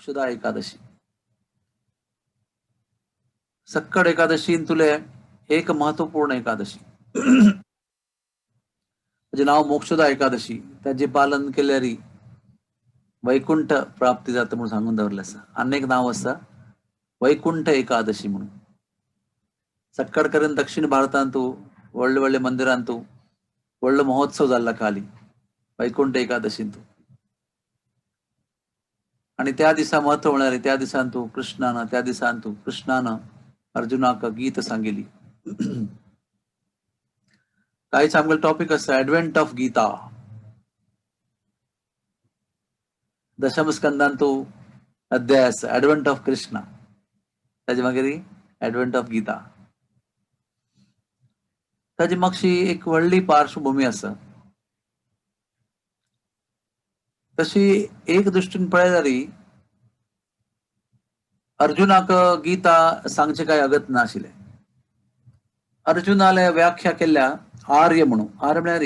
मोक्षदा एकादशी. सक्कड एकादशींतुले एक महत्वपूर्ण एकादशी, म्हणजे नाव मोक्षदा एकादशी. त्याचे पालन केल्यारी वैकुंठ प्राप्ती जाता म्हणून सांगून दवरलें आसा. आनी एक नांव आसा वैकुंठ एकादशी म्हणून. सक्कड करून दक्षिण भारतांतू व्हडले व्हडले मंदिरांतू व्हडलो महोत्सव जाल्ला खाली वैकुंठ एकादशींतू. आणि त्या दिसा महत्व म्हळ्यार त्या दिसांतू कृष्णान त्या दिसांतू कृष्णान अर्जुनाक गीत सांगिली. कांयच आमगेलो टॉपिक आसा ऍडव्हेंट ऑफ गीता. दशम स्कंदांतू अध्याय आसा ऍडव्हेंट ऑफ कृष्णा, ताजे मागीर ऍडव्हेंट ऑफ गीता. ताजी मातशी एक व्हडली पार्श्वभूमी आसा. तशी एक दृश्टीन पळयल्यार अर्जुनाक गीता सांगचे काय अगत नाशिल्लें. अर्जुनाले व्याख्या केल्ल्या आर्य म्हणून. आर्य म्हळ्यार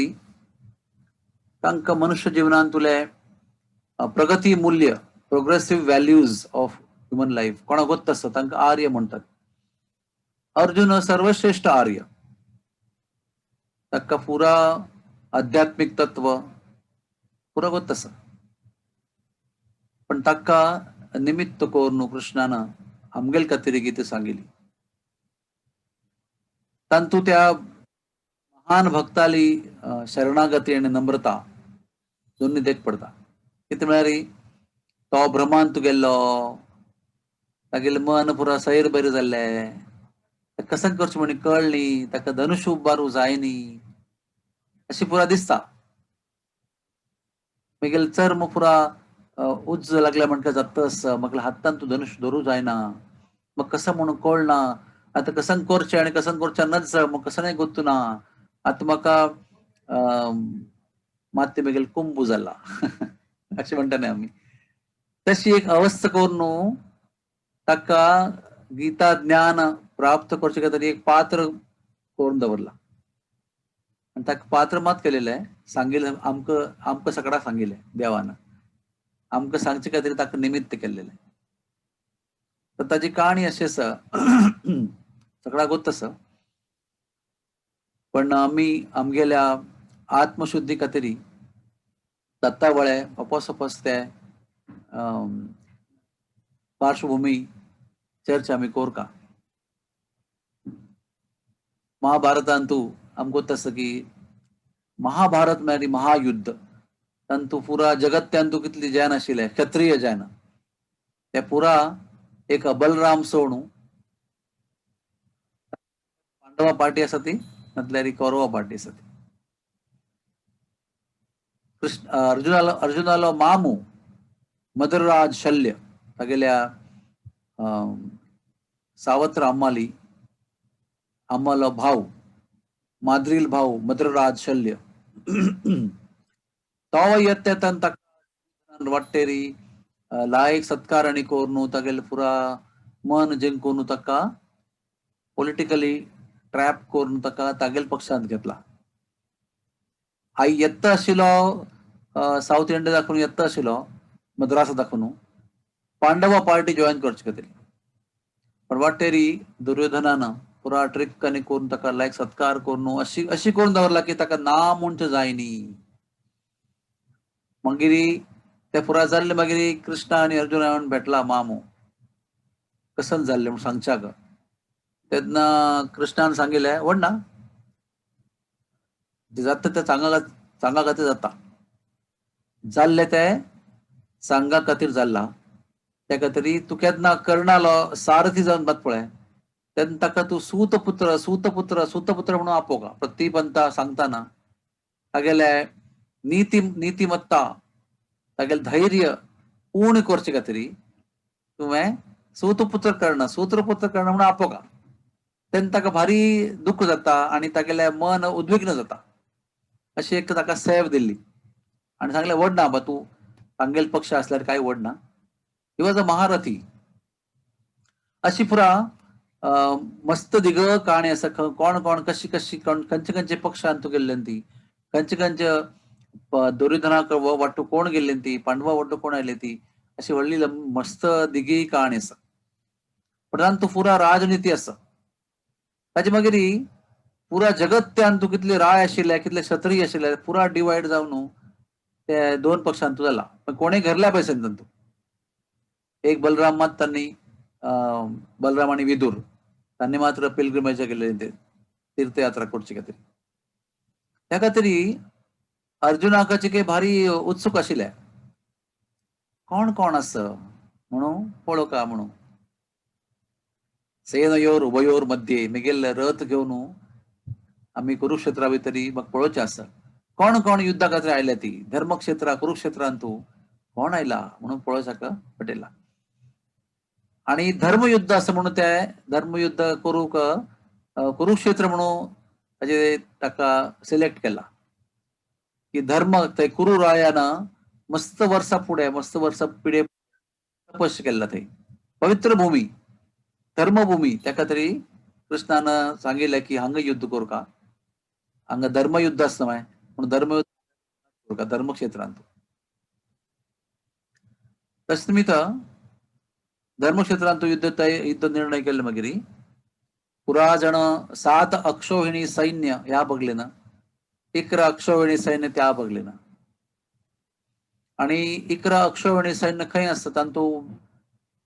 तांकां मनुष्य जिवनांतुले प्रगती मूल्य, progressive values of human life कोणाक गोत्त आसता तांकां आर्य म्हणटात. अर्जुन सर्वश्रेष्ठ आर्य, ताका पुरा आध्यात्मीक तत्व पुरा गोत्त आसा. पण ताका निमित्त करून कृष्णान आमगेल खातीर गीता सांगिली. तांतू त्या महान भक्ताली शरणागती आनी नम्रता दोन्ही देख पडता. कितें म्हळ्यार तो भ्रमांत गेल्लो, तागेलें मन पुरा सैर बैर जाल्लें, कशें करचें म्हण कळ्ळी, ताका धनुश उबारू जायनी अशी पुरा दिसता. मागीर चर्म पुरा उज्ज लागल्या म्हणटा जातस, म्हाका हातान तूं धनुश धरू जायना, मग कसं म्हणून कळना, आतां कसं करचें आनी कसं करचें नज, मग कसं नाही गोत्तू ना, आतां म्हाका मात्य मागीर कुंबू जाला अशें म्हणटा न्ही आमी. तशी एक अवस्था करून ताका गीता ज्ञान प्राप्त करचे खातीर एक पात्र करून दवरला. आनी ताका पात्र मात केलेलें सांगिल्लें, आमकां आमकां सगळ्यांक सांगिल्लें देवान, आमकां सांगचे खातीर ताका निमित्त केल्लेलें. तर ताजी काणी अशी आसा, सगळ्याक गोत्त आसा, पण आमी आमगेल्या आत्मशुद्धी खातीर दत्तावळे अपोस अपोस ते पार्श्वभूमी चर्चा आमी कोरका. महाभारतांतू आमकां गोत्त आसा की महाभारत म्हळ्यार महायुद्ध, तांतू पुरा जगत्यांतू कितली जैन आशिल्ले क्षत्रिय जैन, ते पुरा एक बलराम सोडून पांडवा पार्टी आसा ती, म्हटल्यार कौरवा पार्टी आसा ती. कृष्ण अर्जुनालो अर्जुनालो मामू मदरराज शल्य तागेल्या सावत्र अम्माली अम्मालो भाव, माद्रील भाव मद्रराज शल्य, तो येता ताका वाटेरी लायक सत्कार आनी करून तागेले पुरा मन जिंकून ताका पॉलिटिकली ट्रॅप करून ताका तागेल पक्षांत घेतला. आई येत्ता आशिल्लो सावथ इंडिया दाखोवन येत्ता आशिल्लो मद्रास दाखोवन पांडवा पार्टी जॉयन करचे खातीर, पण वाटेरी दुर्योधनान पुरा ट्रिक आनी करून ताका लायक सत्कार करून अशी अशी करून दवरला की ताका ना म्हणचें जायनी. मागीर ते पुरा जाल्ले, मागीर कृष्णा आनी अर्जुन येवन भेटला मामू कसन जाल्ले म्हूण सांगच्याक. तेन्ना कृष्णान सांगिल्लें व्हड ना जाता ते चांगा चांगा खातीर जाता, जाल्ले ते सांगा खातीर जाल्ला, त्या खातीर तूं केन्ना कर्णालो सारथी जावन बात पळय तेन्ना ताका तूं सूतपुत्र सूतपुत्र सूतपुत्र म्हणून आपोवका. प्रतिपंता सांगताना तागेले नीती नीतिमत्ता तागेले धैर्य उणें करचे खातीर तुवें सूतपुत्र कर्ण सूत्रपुत्र कर्ण म्हणून आपोवका. तेन्ना ताका भारी दुख्ख जाता आनी तागेलें मन उद्विग्न जाता. अशी एक ताका सेव दिल्ली आनी सांगलें व्हड ना बा तूं तांगेल पक्ष आसल्यार कांय व्हड ना, he was a महारथी. अशी पुरा मस्त दिग काणी आसा. कोण कोण कशी कशी कोण खंयचे खंयचे पक्षांत गेल्ले ती, खंयचे खंयचे दुर्योधनाक वाटू कोण गेल्ले ती, पांडवा वाटू कोण आयले ती, अशी व्हडली मस्त दिगी कहाणी आसा. पण तूं पुरा राजनिती आसा. ताजे मागीर पुरा जगत्यान तूं कितले राय आशिल्ले, कितले क्षत्रिय आशिल्ले, पुरा डिवायड जावन ते दोन पक्षांतू जाला. पण कोणें घरल्या पैसे तूं एक बलराम मात त्यांनी, बलराम आणि विदुर त्यांनी मात्र पिलग्रिमेज केले, ते तीर्थयात्रा करची खातीर. त्या खातीर अर्जुनाकाचे काही भारी उत्सुक आशिल्ले, कोण कोण आसा म्हणून पळोवका म्हणून. सेनयोर उभयोर मध्ये मिगेल रथ घेवन आमी कुरुक्षेत्रा भितरी मग पळोवचें आसा कोण कोण युद्धा खातीर आयल्या ती धर्मक्षेत्रा कुरुक्षेत्रांत कोण आयला म्हणून पळोवचाक पटेला. आणि धर्मयुद्ध असं म्हणून ते धर्मयुद्ध करूक कुरुक्षेत्र म्हणून ताजे ताका सिलेक्ट केला की धर्म ते कुरु रायान मस्त वर्सा फुडें मस्त वर्सा पिढे तपस्य केल्ला थंय पवित्र भूमी धर्मभूमी. ताका तरी कृष्णान सांगिल्लें की हांगा युद्ध करुका, हांगा धर्मयुद्ध आसता मागीर म्हणून धर्मयुद्ध करुका धर्मक्षेत्रांत. तशें निमित्त धर्मक्षेत्रांत युद्ध युद्ध निर्णय केले मागीर पुरा जण 7 अक्षौहिणी सैन्य ह्या बगलेन, 11 अक्षौहिणी सैन्य त्या बगलेन. आणि 11 अक्षौहिणी सैन्य खंय आसता तांतू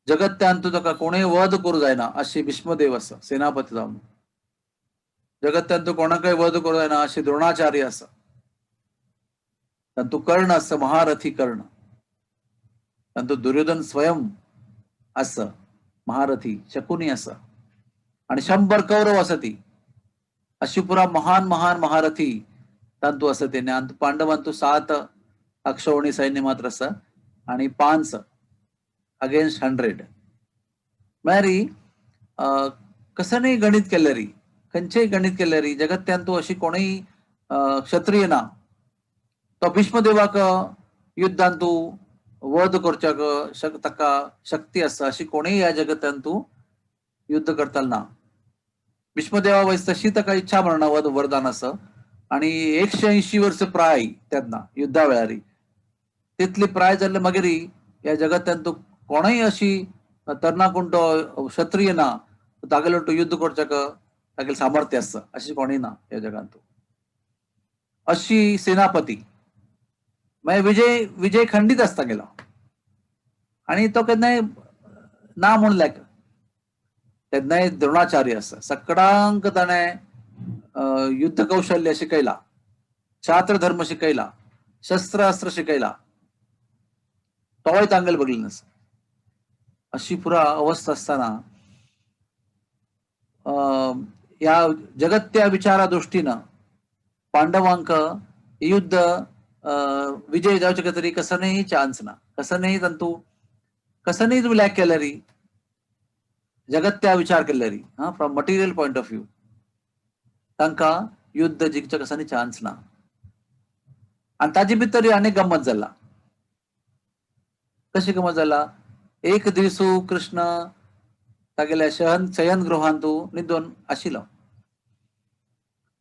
जगत्यांतू ताका कोणूय वध करूं जायना अशी भीष्मदेव आसा सेनापती जावन. जगत्यांतू कोणाकय वध करूं जायना अशी द्रोणाचार्य आसा. तांतू कर्ण आसा महारथी कर्ण. तांतू दुर्योधन स्वयं आसा महारथी शकुनी आसा. आणि 100 कौरव आसा ती अशी पुरा महान महान महारथी तांतू आसा ते. आनी पांडवांतू 7 अक्षौहिणी सैन्य मात्र आसा आणि 5 अगेन्स्ट 100. म्हळ्यार कसं गणित केल्यारी, खंयचेय गणित केल्यारी जगत्यांतू अशी कोणूय क्षत्रिय ना तो भीष्मदेवाक युद्धांतू वध करच्याक ताका शक्ती आसा अशी कोणूय ह्या जगत्यांतू युद्ध करताल ना. भीष्मदेवा वयस तशी ताका इच्छा मरणा वध वरदान आसा. आणि 180 वर्ष प्राय तेन्ना युद्धा वेळारी तितली प्राय जाल्ले मागीर ह्या जगत्यांतू कोणूय अशी तरणाकुंटो क्षत्रिय ना तागेलो युद्ध करच्याक तागेलें सामर्थ्य आसा अशी कोणूय ना ह्या जगांत. अशी सेनापती मागीर विजय विजय खंडीत आसता गेलो आणि तो केन्नाय ना म्हूण लायक. तेन्नाय द्रोणाचार्य आसा सगळ्यांक ताणें युद्ध कौशल्य शिकयला, छात्र धर्म शिकयला, शस्त्रास्त्र शिकयला, तोय तांगेल बगलेन आसा. अशी पुरा अवस्था आसतना ह्या जगत्या विचारा दृष्टीनं पांडवांक युद्ध विजय जावचे तरी कसनही चान्स ना, कसनही तंतू कसनही तुम्ही लॅक केल्यारी जगत्या विचार केल्यारी हा from material point of view तांकां युद्ध जिखचे कसनी चान्स ना. आणि ताजे भितर आनी गम्मत जाला. कशी गम्मत जाला? एक दिसू कृष्ण तागेल्या शयन शयन गृहांतू न्हिदोन आशिल्लो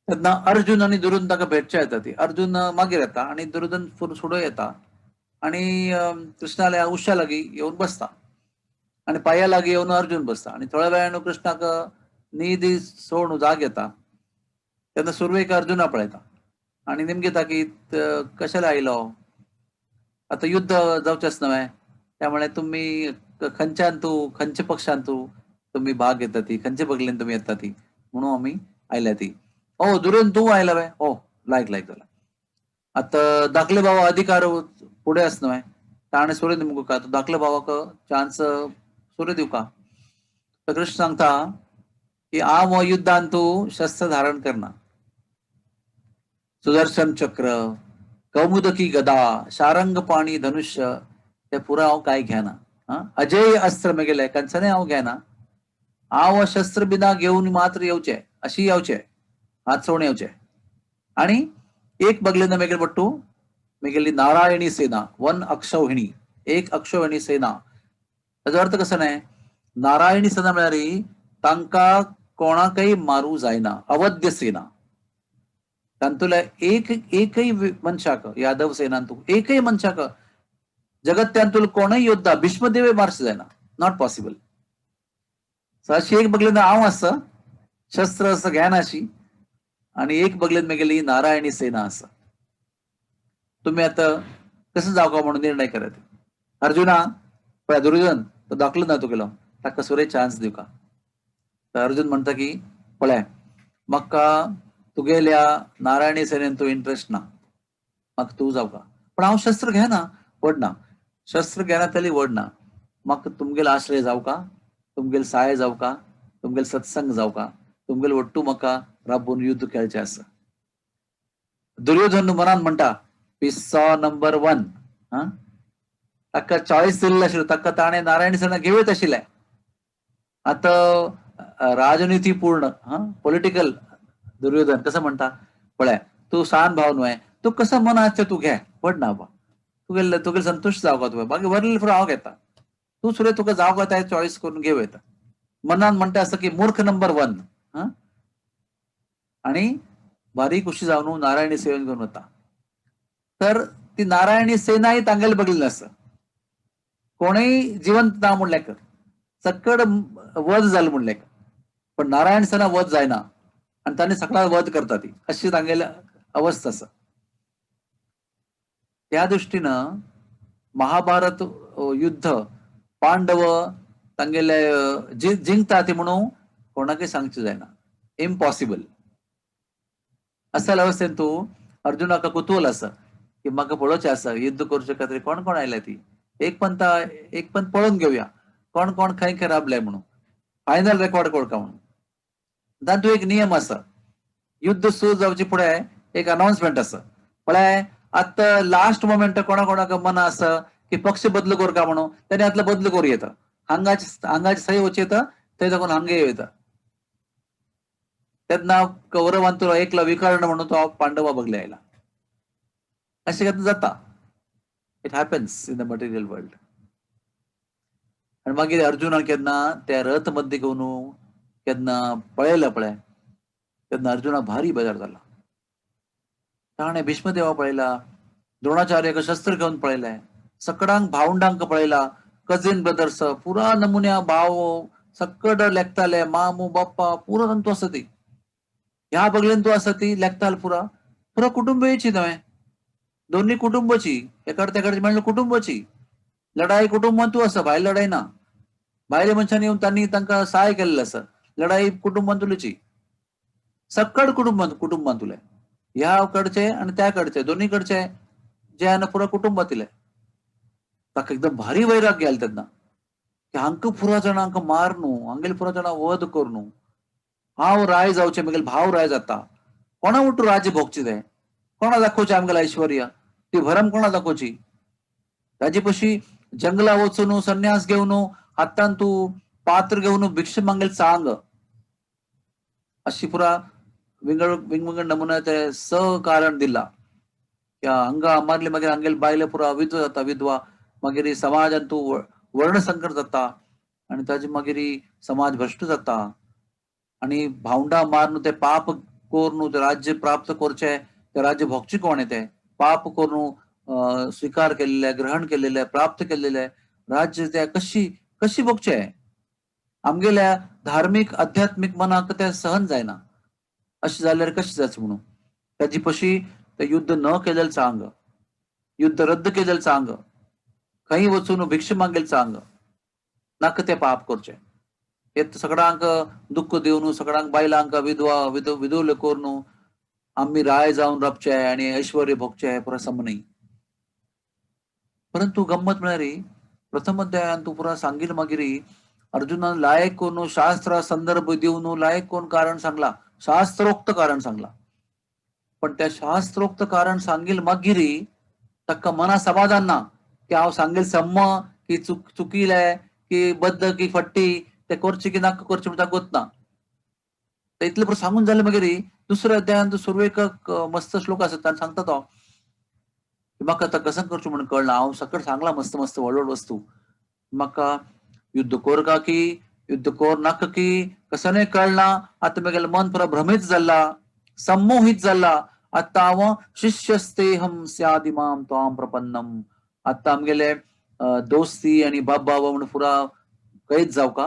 तेन्ना अर्जुन आनी दुर्योधन ताका भेटचे येता ती. अर्जुन मागीर येता आनी दुर्योधन फुडो येता आनी कृष्णाल्या उश्या लागीं येवन बसता आनी पांया लागीं येवन अर्जुन बसता. आनी थोड्या वेळान कृष्णाक न्हीद सोडून जाग येता तेन्ना सुरवेक अर्जुना पळयता आनी निमगीता की कशाला आयलो, आतां युद्ध जावचेंच न्हय, त्यामुळे तुम्ही खंयच्यान तूं खंयच्या पक्षान तूं तुम्ही भाग घेता ती, खंयचे बगलेन तुमी येता ती म्हणून आमी आयल्या ती. ओ दुर्योधन तूं आयला वे, ओ लायक लायक जाला. आतां दाखले बाबा अधिकार फुडें आस न्हय, ताणें सूर्य दिवंक का दाखले बाबाक चान्स सूर्य दिवका. तर कृष्ण सांगता की हांव युद्धान तूं शस्त्र धारण करना, सुदर्शन चक्र, कौमुदकी गदा, शारंग पाणी धनुष्य ते पुरा हांव कांय घेना. अजय अस्त्र मेगेले कंचने हांव घेना. हांव शस्त्र बिना घेवन मात्र येवचे, अशी येवचे, हात सोडून येवचे. आणि एक बगलेन मेगेले पट्टू मेगेली नारायणी सेना 1 अक्षौहिणी, 1 अक्षौहिणी सेना. ताजो अर्थ कसो न्हय, नारायणी सेना म्हळ्यार तांकां कोणाकय मारू जायना, अवध्य सेना. तांतूल्या एक एकय मनशाक यादव सेनांतू एकय मनशाक जगत्यांतूल कोणूय योद्धा भीष्मदेवय मारचो जायना, not possible. सो अशी एक बगलेन हांव आसा, शस्त्र आसा, ज्ञान आशी, आनी एक बगलेन मेगेली नारायणी सेना आसा. तुमी आतां कसं जावका म्हणून निर्णय करत. अर्जुना पळय दुर्योधन तो दाखलो ना तुगेलो, ताका सुरे चान्स दिवका. तर अर्जुन म्हणटा की पळय म्हाका तुगेल्या नारायणी सेनेन तूं इंट्रस्ट ना, म्हाका तूं जावका, पण हांव शस्त्र घेना, व्हडना, शस्त्र घेना तरी व्हडना, म्हाका तुमगेलो आश्रय जावका, तुमगेल साय जावका, तुमगेल सत्संग जावका, तुमगेल ಒಟ್ಟು म्हाका राबून युद्ध खेळचें आसा. दुर्योधन मनान म्हणटा पिस्सो नंबर 1. हा, ताका चॉयस दिल्लें आशिल्लो, ताका ताणें नारायण सेना घेवयत आशिल्लें. आतां राजनिती पूर्ण, हा, पॉलिटिकल दुर्योधन कसं म्हणटा पळय तूं सान भाव न्हय, तूं कसं मन आसचें तूं घे, व्हड ना बा, तुगेले तुगेले संतुश्ट जावका तुवें, बाकी वरले फुडें हांव घेता, तूं सुद्दां तुका जावका तें चॉयस करून घेवं येता. मनान म्हणटा आसता की मूर्ख नंबर 1. हा, आनी बारीक खुशी जावन नारायणी सेवन घेवन वता. तर ती नारायणी सेनाय तांगेले बगलेन आसा, कोणूय जिवंत ना म्हणलें कर, सक्कड वध जालें म्हणलें कर, पण नारायण सेना वध जायना आनी तांणी सगळा वध करता ती, अशी तांगेली अवस्था आसा. त्या दृष्टीनं महाभारत युद्ध पांडव तांगेले जिंकता ते म्हणून कोणाकय सांगचें जायना, इम्पॉसिबल. असल्या अवस्थेन तूं अर्जुनाक कुतूहल आसा की म्हाका पळोवचें आसा युद्ध करचे खातीर कोण कोण आयल्या ती, एक पंता एक पंत पळोवन घेवया कोण कोण खंय खंय राबले म्हणून, फायनल रेकॉर्ड करका म्हणून. तातूंत एक नियम आसा, युद्ध सुरू जावचे फुडें एक अनाउन्समेंट आसा, पळय आतां लास्ट मोमेंट कोणा कोणाक मना आसा की पक्ष बदल करका म्हणून, तेणे आतलो बदल करूं येता, हांगाचे हांगाचे सही वचूं येता, थंय साकून हांगा येवं येता. तेन्ना कौरवांतलो एकलो विकर्ण म्हणून तो पांडवा बगले आयला. अशें केन्ना जाता, it happens in the material world. आनी मागीर अर्जुनान केन्ना त्या रथ मध्ये घेवन केन्ना पळयलें पळय, तेन्ना अर्जुनाक भारी बेजार जाला. ताणें भीष्मदेवा पळयला, द्रोणाचार्याक शस्त्र घेवन पळयलें, सकडांक भावंडांक पळयला, कजीन ब्रदर्स पुरा नमुन्या भाव सक्कड लेखताले, मामू बाप्पा पुरो तांतू आसा ती, ह्या बगलेन तूं आसा ती लेखताल पुरा पुरा कुटुंबयची न्हय, दोन्ही कुटुंबाची एकाड तेकडे म्हणल्यार कुटुंबाची लढाई कुटुंबांत तूं आसा, भायर लढाई ना, भायल्या मनशांनी येवन तांणी तांकां सहाय केल्लें आसा, लढाई कुटुंबांतुलीची, सक्कड कुटुंबांत कुटुंबांतुले, ह्या कडचे आनी त्या कडचे दोन्ही कडचे जे आहा पुरा कुटुंबांतले. ताका एकदम भारी वैराग्य आयलें तेन्ना की हांकां पुरा जाणांक मार न्हू, हांगेले पुरा जाणां वध कर न्हू, हांव राय जावचें, म्हगेले भाव राय जाता, कोणा उठू राज्य भोगचें तें, कोणा दाखोवचें आमगेलें ऐश्वर्य, ती भरम कोणा दाखोवची. ताजे पशी जंगला वचून संन्यास घेवन हातान तूं पात्र घेवन भिक्षा मागेल चांग, अशी पुरा विंगड विंगड नमुना ते स कारण दिला. हांगा मारले मागीर हांगेले बायले पुरा विधवा जाता, विधवा मागीर समाजान तूं वर्णसंकर जाता आनी ताजे मागीर समाज भ्रश्ट जाता, आनी भावंडा मारून ते पाप करून ते राज्य प्राप्त करचे, ते राज्य भोगचे कोण ते पाप करून स्वीकार केलेले, ग्रहण केलेले, प्राप्त केलेले राज्य ते कशी कशी भोगचे. आमगेल्या धार्मीक आध्यात्मीक मनाक ते सहन जायना, अशें जाल्यार कशें जाचें म्हणून ताजी पशी ते युद्ध न केलेलं चांग, युद्ध रद्द केलेलं चांग, खंय वचून भिक्षा मागेल चांग, नाका ते पाप करचे, हे सगळ्यांक दुःख दिवन सगळ्यांक बायलांक विधवा विधवले करून आमी राय जावन राबचे आनी ऐश्वर्य भोगचे पुरा सम न्ही. परंतु गम्मत म्हळ्यार प्रथम अध्यायान तूं पुरा सांगील मागीर अर्जुनान लायक करून शास्त्र संदर्भ दिवन लायक करून कारण सांगला, शास्त्रोक्त कारण सांगला, पण त्या शास्त्रोक्त कारण सांगील मागीर ताका मना समाधान ना की हांव सांगील सम्म की चुकीले की बद्द की फट्टी ते करचे की नाका करचे म्हणटा गोत ना. इतलें पुरो सांगून जालें मागीर दुसऱ्या अध्यायान सुरवेक मस्त श्लोक आसा, ताणें सांगता तो म्हाका आतां कसं करचें म्हणून कळना, हांव सकट सांगला मस्त मस्त व्हड व्हड वस्तू, म्हाका युद्ध कोर का की युद्ध कोर नाका की कसं नाही कळना, आतां म्हगेलें मन पुरा भ्रमीत जाला, संमोहीत जाला, आतां हांव शिष्यस्तेहम स्यादिमाम त्वाम प्रपन्नम, आतां आमगेले दोस्ती आनी बाब बाबा म्हणून पुरा कैद जावका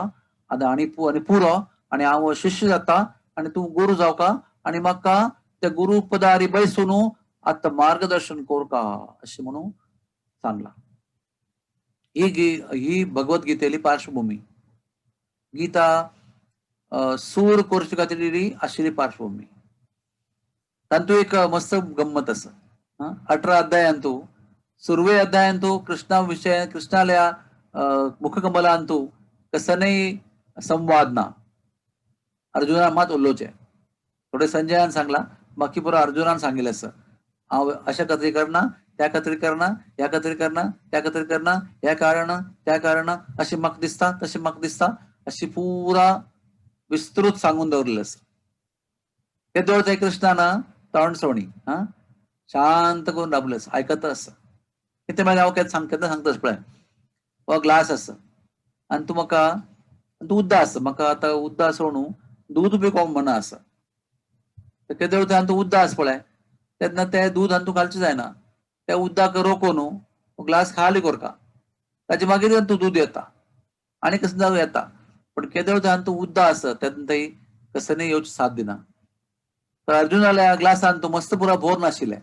आतां आनी आनी पुरो आनी हांव शिष्य जाता आनी तूं गुरू जावका आनी म्हाका त्या गुरू पदारी बैसून आतां मार्गदर्शन कोरका अशें म्हणून सांगला. ही भगवद्गीतेली पार्श्वभूमी. गीता सूर कोरचे खातीर आशिल्ली पार्श्वभूमी. तांतू एक मस्त गम्मत आसा. 18 अध्यायांतू सुरवे अध्यायांतू कृष्णा विषय कृष्णाल्या मुखकमलांतू कसनय संवाद ना. अर्जुनान मात उलोवचें थोडे संजयान सांगला, बाकी पुरो अर्जुनान सांगिल्लें आसा. हांव अशें खातीर करना, त्या खातीर करना, ह्या खातीर करना, त्या खातीर करना, ह्या कारण त्या कारण, अशें म्हाका दिसता तशें म्हाका दिसता, अशी पुरा विस्तृत सांगून दवरिल्लें आसा. ते दवरता कृष्णान तोंडसोणी हा शांत करून राबलें आसा, आयकत आसा. कितें मागीर हांव केन्ना सांगता सांगता पळय, हो ग्लास आसा आनी तूं म्हाका तूं उद्दा आसा, म्हाका आतां उद्दा सोडून दूद पिकोवंक मना आसा. तर केदो वेळ तूं उद्दा आसा पळय तेन्ना तें दूद आनी तूं घालचें जायना, त्या उद्दाक रोखून ग्लास खाली कोरका, ताजे मागीर तूं दूद येता आनी कसं जावं येता. पण केदो वेळ तूं उद्दा आसा तेन्ना थंय कसं येवचें साथ दिना. तर अर्जुनाल्या ग्लासान तूं मस्त पुरा भोर नाशिल्लें,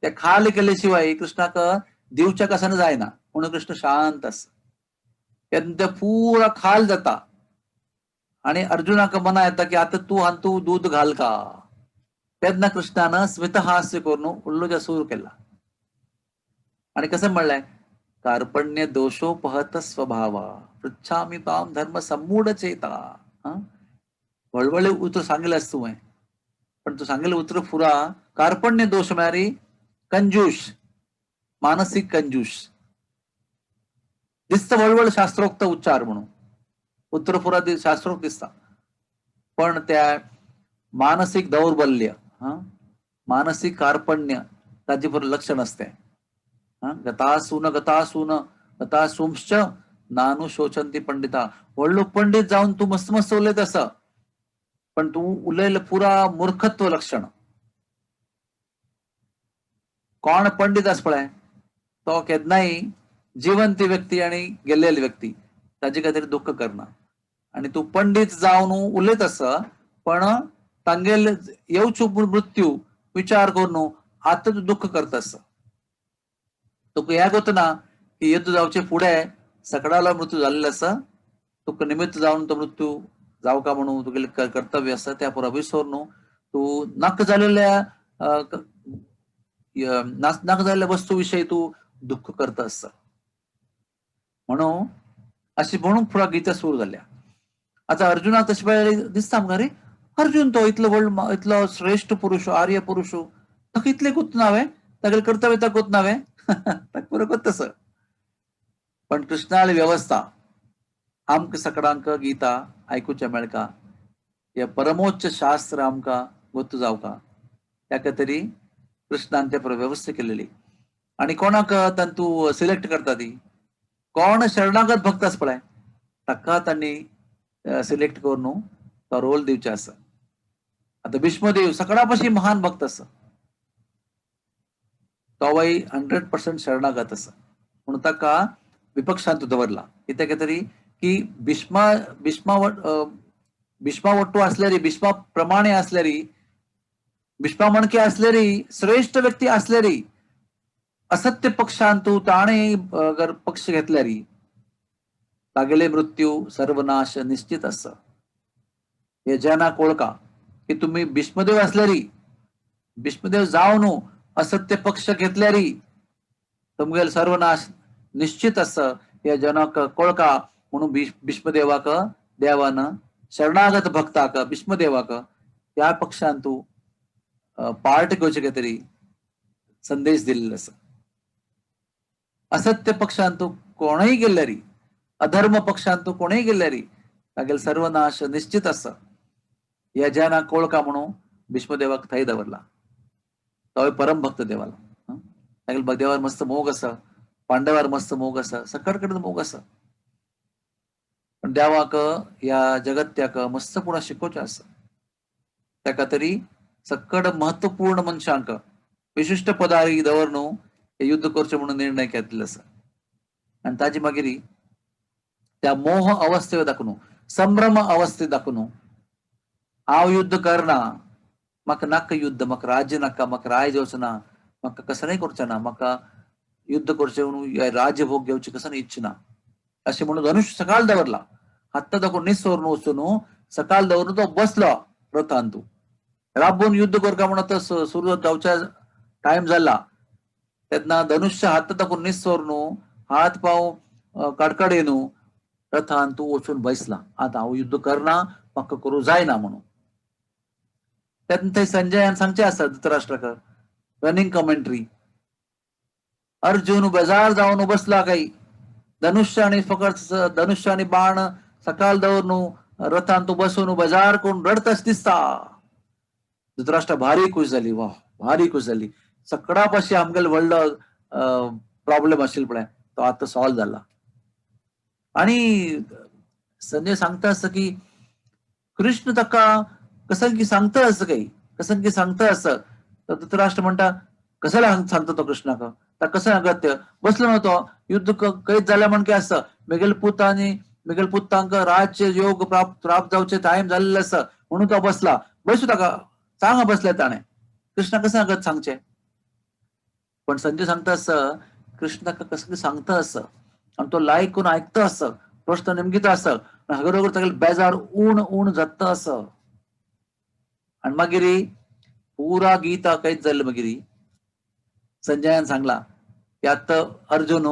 ते खाली केले शिवाय कृष्णाक दिवच्या कसान जायना, म्हणून कृष्ण शांत आसा. तेन्ना ते पुरा खाल जाता आणि अर्जुनाक मना येता की आतां तूं आनी तूं दूद घाल का. तेन्ना कृष्णान स्मितहास्य करून उल्लोजा सुरू केला आणि कसं म्हणलंय, कार्पण्य दोषोपहत स्वभावा पृच्छामि ताम धर्म सम्मूढ चेता. व्हडव्हडले उतर सांगितलं असं तुवें, पण तूं सांगिल्लें उतर पुरा कार्पण्य दोश म्हळ्यार कंजूश, मानसीक कंजूश दिसता. व्हड शास्त्रोक्त उच्चार म्हणून उत्तर पुरा शास्त्रोक्त दिसता, पण त्या मानसीक दौर्बल्य मानसीक कार्पण्य ताजे बरोबर लक्षण असते. गतासून गतासून गतासुंश्च नानुशोचंती पंडिता. व्हडलो पंडित जावन तूं मस्त मस्त उलयत आसा, पण तूं उलयलें पुरा मूर्खत्व लक्षण. कोण पंडित आसा पळय तो केन्नाय जिवंत व्यक्ती आणि गेल्लेली व्यक्ती ताजे खातीर दुःख करना. आणि तूं पंडित जावन उलयत आसा पण तांगेल येवचो मृत्यू विचार करून आतां तूं दुःख करता आसा. तुका हें गोतना की युद्ध जावचे फुडें सकडालो मृत्यू जाल्लो आसा, तुका निमित्त जावन तो मृत्यू जावका म्हणून तुगेलें कर्तव्य आसा त्या पुरा विसर तूं नाका जालेल्या नाका जाल्ल्या वस्तू विशयी तूं दुःख करता आसा. म्हणून अशी म्हणून पुरा गीता सुरू जाल्या. आतां अर्जुनाक तशें पळयल्यार दिसता आमकां, रे अर्जुन तो इतलो व्हड इतलो श्रेश्ठ पुरुश, आर्य पुरुश, ताका इतलें कोत ना हांवें, तागेलें कर्तव्य ताका कोत ना हांवें, ताका पुरो कोत तसो. पण कृष्णाली व्यवस्था आमकां सकडांक गीता आयकुचें मेळका, हे परमोच्च शास्त्र आमकां गोत्तू जावका, त्या खातीर कृष्णान ते व्यवस्था केलेली. आणि कोणाक तांतू सिलेक्ट करता ती कोण शरणागत भक्त आसा पळय ताका तांणी सिलेक्ट करून तो रोल दिवचे आसा. आतां भीष्मदेव सगळ्या पशी महान भक्त आसा, तोवय 100% शरणागत आसा, म्हणून ताका विपक्षांत दवरला. कित्याक तरी की भीष्मा भीष्मा भीष्मा वट्टू असल्यारी, भीष्मा प्रमाणे असल्यारी, भीष्मा मणके असल्यारी, श्रेष्ठ व्यक्ती असल्यारी असत्य पक्षांतू ताणे अगर पक्ष घेतल्यारी तागेले मृत्यू सर्वनाश निश्चित आसा. हे जना कोळका की तुम्ही भीष्मदेव असल्यारी, भीष्मदेव जावन असत्य पक्ष घेतल्यारी तुमगेल सर्वनाश निश्चित आसा. हे जनाक कोळका म्हणून भीष्मदेवाक देवान शरणागत भक्ताक भीष्मदेवाक त्या पक्षान तूं पार्ट घेवचे तरी संदेश दिलेलो आसा. असत्य पक्षान तूं कोणूय गेल्यारी, अधर्म पक्षान तूं कोणूय गेल्यारी तागेल सर्वनाश निश्चित आसा. ह्या जना कोळका म्हणून भीष्मदेवाक थंय दवरला. तोय परम भक्त देवाला, तागेल देवार मस्त मोग आसा, पांडवार मस्त मोग आसा, सकट कडेन मोग आसा. पण देवाक ह्या जगत्याक मस्त पुणा शिकोवचें आसा. ताका तरी सक्कड महत्वपूर्ण मनशांक विशिश्ट पदारी दवर न्हू हे युद्ध करचें म्हणून निर्णय घेतलेलो आसा. आनी ताजे मागीर त्या मोह अवस्थे दाखोवन, संभ्रम अवस्थे दाखोवन, हांव युद्ध करना, म्हाका नाका युद्ध, म्हाका राज्य नाका, म्हाका राय जावचो ना, म्हाका कसलेंय करचें ना, म्हाका युद्ध करचें म्हणून राज्यभोग घेवचें कसलें इच्छा ना अशें म्हणून धनुष्य सकाळ दवरला. आत्तां दाखोवन निसोरून वचून सकाळ दवरून तो बसलो रथान. तूं राबून युद्ध करका म्हणून आतां सुरू जावच्या टायम जाला. तेन्ना धनुष्य हात दाखोवन निसोरून हात पांव कडकडेन रथान तूं वचून बसला. आतां हांव युद्ध करना, म्हाका करूं जायना म्हणून. तेन्ना थंय संजयान सांगचें आसा धृतराष्ट्राक रनिंग कमेंट्री, अर्जुन बेजार जावन बसला काही, धनुष्य आणि फकत धनुष्य आणि बाण सकाळ दवरून रथान तूं बसून बेजार करून रडताच दिसता. धृतराष्ट्र भारी खुश जाली, वा भारी खुश जाली. सगळा पाशी आमगेलो व्हडलो प्रॉब्लेम आशिल्लो पळय तो आतां सॉल्व जाला. आणि संजय सांगता आसा की कृष्ण ताका कसं की सांगता असं काही, कसं की सांगता असं. तर धृतराष्ट्र म्हणटा कशाला सांगता तो कृष्णाक, ता कसं अगत्य बसलो नव्हतो युद्ध कैद जाल्या म्हण काय आसा, मेगेल पूत आनी मेगेल पुतांक राज्य योग प्राप्त प्राप्त जावचे टायम जाल्ले आसा म्हणून तो बसला. बसू ताका चांग बसले ताणें, कृष्णा कसं अगत सांगचे. पण संजय सांगता असं कृष्ण ताका कसं सांगता असं आणि तो लायक करून ऐकता असं, प्रश्न नेमकीत असं हगरोगर तागेले बेजार उण उण जाता असं. आणि मागीर पुरा गीता कैद जाल्ले मागीर संजयान सांगला की आता अर्जुन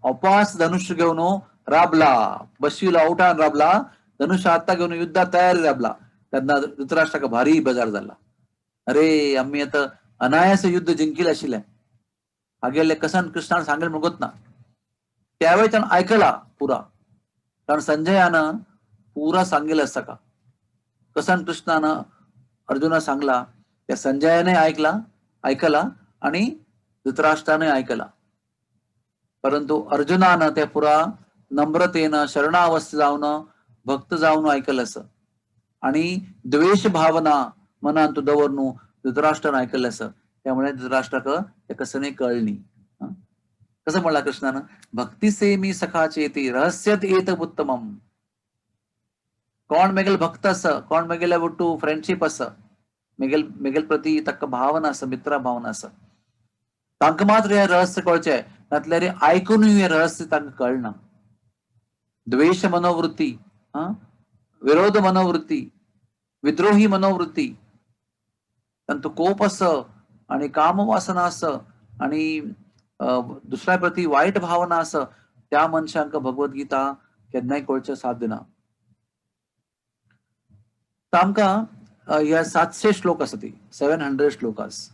अपास धनुष्य घेऊन राबला, बशिवला उठान राबला, धनुष्य आता घेऊन युद्धात तयारी राबला. तेन्ना धृतराष्ट्राक भारी बेजार जाला. अरे आम्ही आता अनायास युद्ध जिंकील आशिल्लें, हागेले कसन कृष्णान सांगेल म्हणून ना. त्यावेळी त्यानं ऐकला पुरा, कारण संजयानं पुरा सांगेल आसा का कसन कृष्णानं अर्जुना सांगला त्या संजयाने ऐकला ऐकला आणि धृतराष्ट्राने ऐकला. परंतु अर्जुनानं त्या पुरा नम्रतेनं शरणावस्थ जाऊन भक्त जाऊन ऐकलं असं आणि द्वेष भावना मनात दवरून धृतराष्ट्रानं ऐकलं असं. त्यामुळे धृतराष्ट्राक ते कसं नाही कळणी. कसं म्हणला कृष्णानं, भक्ती से मी सखाचे ती रहस्यत येत उत्तमम. कोण मेगेल भक्त अस, कोण मेगेले ಒಟ್ಟು फ्रेंडशिप अस, मेगेल मेगेल प्रती ताका भावना आसा, मित्रा भावना आसा, तांकां मात्र हें रहस्य कळचें, नातल्यार आयकुनूय हें रहस्य तांकां कळना. द्वेष मनोवृत्ती, विरोध मनोवृत्ती, विद्रोही मनोवृत्ती, तांचो कोप आस आणि कामवासना आस आणि दुसऱ्या प्रती वायट भावना आस, त्या मनशांक भगवद्गीता केन्नाय कळचें साध्य ना. तर आमकां ह्या 700 श्लोक आसा ती, 700 श्लोकास,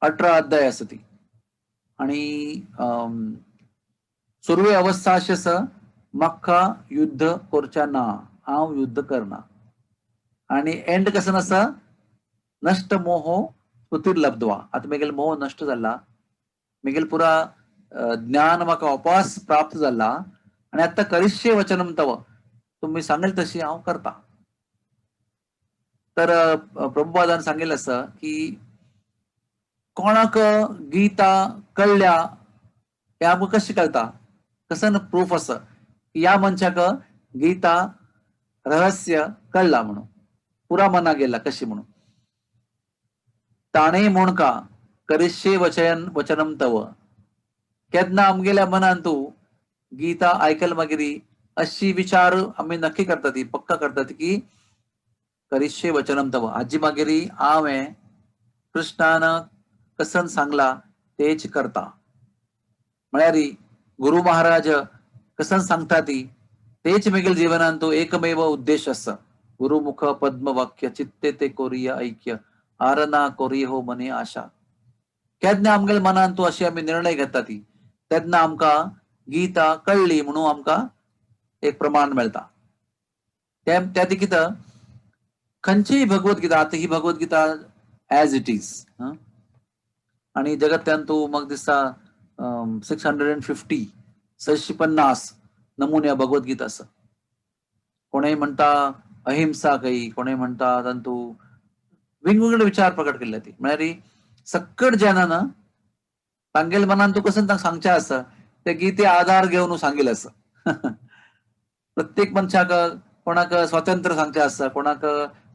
18 अध्याय आसा ती. आणि सुरवे अवस्था अशी आसा, म्हाका युद्ध करच्या ना, हांव युद्ध करना. आणि एंड कसं आसा, नष्ट मोह स्मृतिर्लब्ध्वा. आतां मेगेल मोह नष्ट जाला, मेगेल पुरा ज्ञान म्हाका अपास प्राप्त जाला आणि आतां करिष्ये वचनम तव, तुम्ही सांगेल तशी हांव करता. तर प्रभुपादान सांगिल्लें आसा की कोणाक गीता कळ्ळ्या हें आमकां कशें कळटा, कसं प्रूफ आसा की ह्या मनशाक गीता रहस्य कळ्ळा म्हणून, पुरा मना गेला कशी म्हणून. ताणें म्हूण का करिष्ये वचन वचनम तव, केन्ना आमगेल्या मनान तूं गीता आयकल मागीर अशी विचार आमी नक्की करता ती, पक्का करता ती की करिष्ये वचनम तव. आजी मागीर हांवें कृष्णान कसन सांगला तेच करता. म्हळ्यार गुरु महाराज कसन सांगता ती तेच मेगेल जीवनान तो एकमेव उद्देश आसा. गुरुमुख पद्म वाक्य चित्ते ते कोरिय ऐक्य आरना कोरिय हो मने आशा. केन्ना आमगेल्या मनान तूं अशी आमी निर्णय घेता ती तेन्ना आमकां गीता कळ्ळी म्हणून आमकां एक प्रमाण मेळटा. त्या देखीत खंयचीय भगवद्गीता, आतां ही भगवद्गीता एज it is आणि जगत्यान तूं म्हाका दिसता 650 650 नमुने भगवद्गीता आसा. कोणूय म्हणटा अहिंसा काही, कोणूय म्हणटा तांतू वेगवेगळे विचार प्रकट केल्ले ती. म्हळ्यार सक्कड जनान तांगेले मनान तूं कसं तांकां सांगचें आसा ते गीते आधार घेवन सांगिल्लें आसा. प्रत्येक मनशाक कोणाक स्वातंत्र्य सांगचें आसा, कोणाक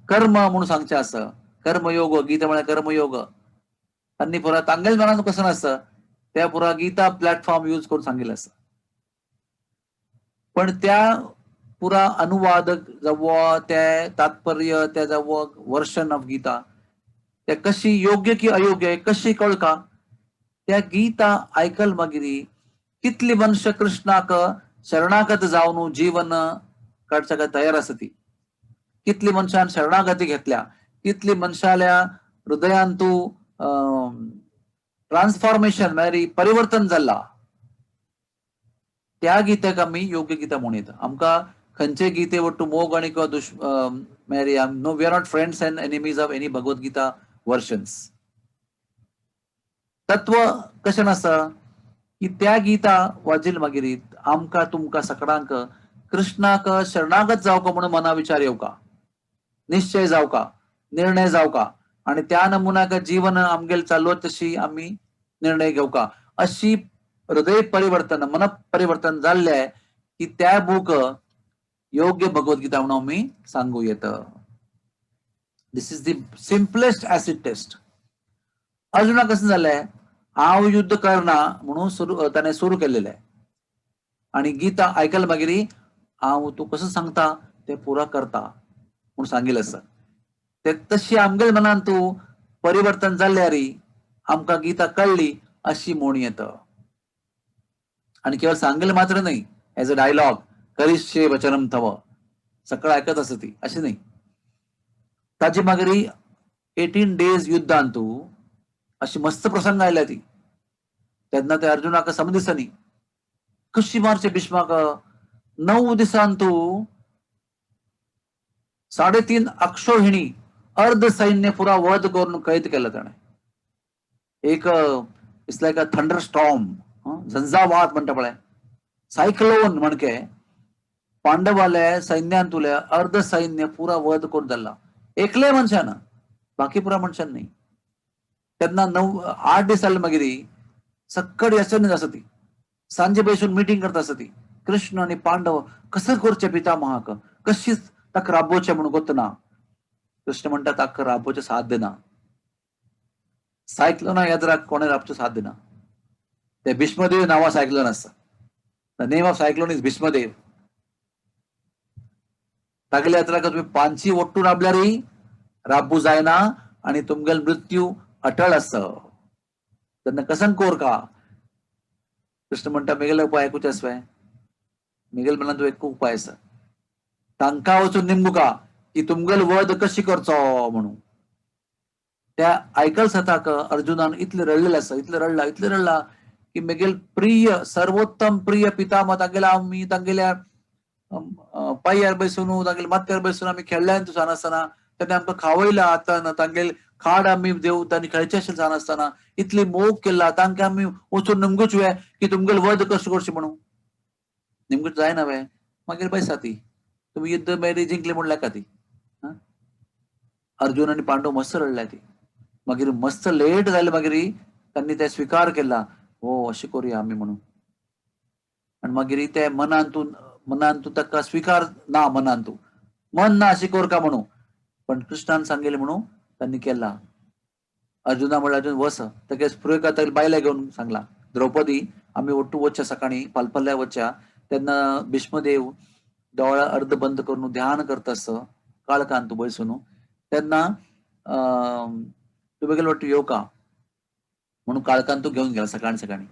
कर्म म्हणून सांगचें आसा, कर्मयोग, गीता म्हळ्यार कर्मयोग. तांणी पुरा तांगेले मनान कसो आसा त्या पुरा गीता प्लॅटफॉर्म यूज करून सांगिल्लें आसा. पण त्या पुरा अनुवादक जावं ते तात्पर्य त्या जावं वर्शन ऑफ गीता ते कशी योग्य की अयोग्य कशी कळका. त्या गीता आयकल मागीर कितली मनुष्य कृष्णाक शरणागत जावन जीवन काडच्याक तयार आसा ती, कितली मनशान शरणागती घेतल्या, कितली मनशाल्या हृदयान तूं ट्रान्सफॉर्मेशन म्हळ्यार परिवर्तन जाला. त्या गीतेक आमी योग्य गीता म्हणू येता. आमकां खंयचे गीते वट्टू मोग आनी किंवा दुश म्हळ्यार no, we are not friends and enemies of any Bhagavad Gita versions. तत्व कशें आसा की त्या गीता वाजील मागीर आमकां तुमकां सगळ्यांक कृष्णाक शरणागत जावका म्हणून मना विचार येवका, निश्चय जावका, निर्णय जावका आणि त्या नमुन्याक जीवन आमगेल चालवत तशी आमी निर्णय घेवका. अशी हृदय परिवर्तन, मन परिवर्तन जाल्ले की त्या बूक योग्य भगवद्गीता म्हणून आमी सांगू येत. This is the simplest acid test. अर्जुना कसं जालें, हांव युद्ध करना म्हणून सुरू ताणें सुरू केलेलें आणि गीता आयकल मागीर हांव तूं कसं सांगता ते पुरा करता म्हणून सांगिल्लें आसा. ते तशी आमगेले मनान तूं परिवर्तन जाल्यार आमकां गीता कळ्ळी अशी म्हूण येता. आणि केवळ सांगेल मात्र नाही, एज अ डायलॉग करिष्ये वचनम तव सगळं ऐकत आसा ती, अशी नाही. ताजे मागीर 18 डेज युद्धान तूं अशी मस्त प्रसंग आयल्या ती. तेन्ना ते अर्जुनाक सम दिसांनी कशी मारचे भीष्माक. 9 दिसान तूं 3.5 अक्षोहिणी अर्ध सैन्य पुरा वध करून कैद केलं ताणें. एक it's like a thunder storm, झंझावात म्हणटा पळय, सायक्लोन म्हणके पांडवाले सैन्यान तुले अर्ध सैन्य पुरा वध करून जाल्ला एकले मनशान, बाकी पुरा मनशान न्ही. तेन्ना 9-8 दीस जाले मागीर सक्कड येसनी आसा ती, सांजे बसून मिटींग करता आसा ती. कृष्ण आनी पांडव कसं करचें पितामहाक, कशी ताका राबोवचें म्हणून गोतना. कृष्ण म्हणटा ताका राबोवचें साध्य ना, सायक्लोना येद्राक कोणें राबचें साध्य ना. ते भीष्मदेव नांवा सायक्लोन आसा. The name of cyclone is Bhishmadev. तागेले यात्राक तुमी पांची ओट्टू राबल्यारय राबू जायना आणि तुमगेल मृत्यू अटळ आसा. तेन्ना कसन कोर का. कृष्ण म्हणटा मेगेले उपाय एकूच आसवे, मेगेल मनांत एक उपाय आसा, तांकां वचून निमगुका की तुमगेल वध कशी करचो म्हणून. त्या आयकल सताक अर्जुनान इतले रडलेले आसा, इतले रडला, इतले रडला की मेगेल प्रिय सर्वोत्तम प्रिय पितामह तांगेल्या आमी तांगेल्या पांयार बसून तांगेल्या माथ्यार बसून आमी खेळ्ळ्यान तूं सान आसतना, तेन्ना आमकां खावयला आतां तांगेल खाड आमी देव तांणी खेळचे आशिल्लें सान आसतना, इतली मोग केला तांकां आमी वचून निमगूच वे की तुमगेल वध कसो करचें म्हणून. निमगूच जायना वे, मागीर बैसा ती तुमी युद्ध मागीर जिंकली म्हूण लेखा ती. अर्जुन आनी पांडव मस्त रडल्या ती. मागीर मस्त लेट जाले मागीर तांणी ते स्विकार केला, हो अशें करुया आमी म्हणून. आनी मागीर ते मनान मनान तूं ताका स्विकार ना, मनान तूं मन ना अशें कर का म्हणून, पण कृष्णान सांगेलें म्हणून तांणी केला. अर्जुना म्हणल्यार अर्जुन वस ताका स्पृह ताका बायला घेवन सांगला, द्रौपदी आमी ಒಟ್ಟು वचच्या सकाळी पालपल्ल्या वचच्या. तेन्ना भीष्मदेव दोळा अर्ध बंद करून ध्यान करता आसो काळखान तूं बसून, तेन्ना तुवें गेलो येवका म्हणून काळखान तूं घेवन गेला सकाळी सकाळी.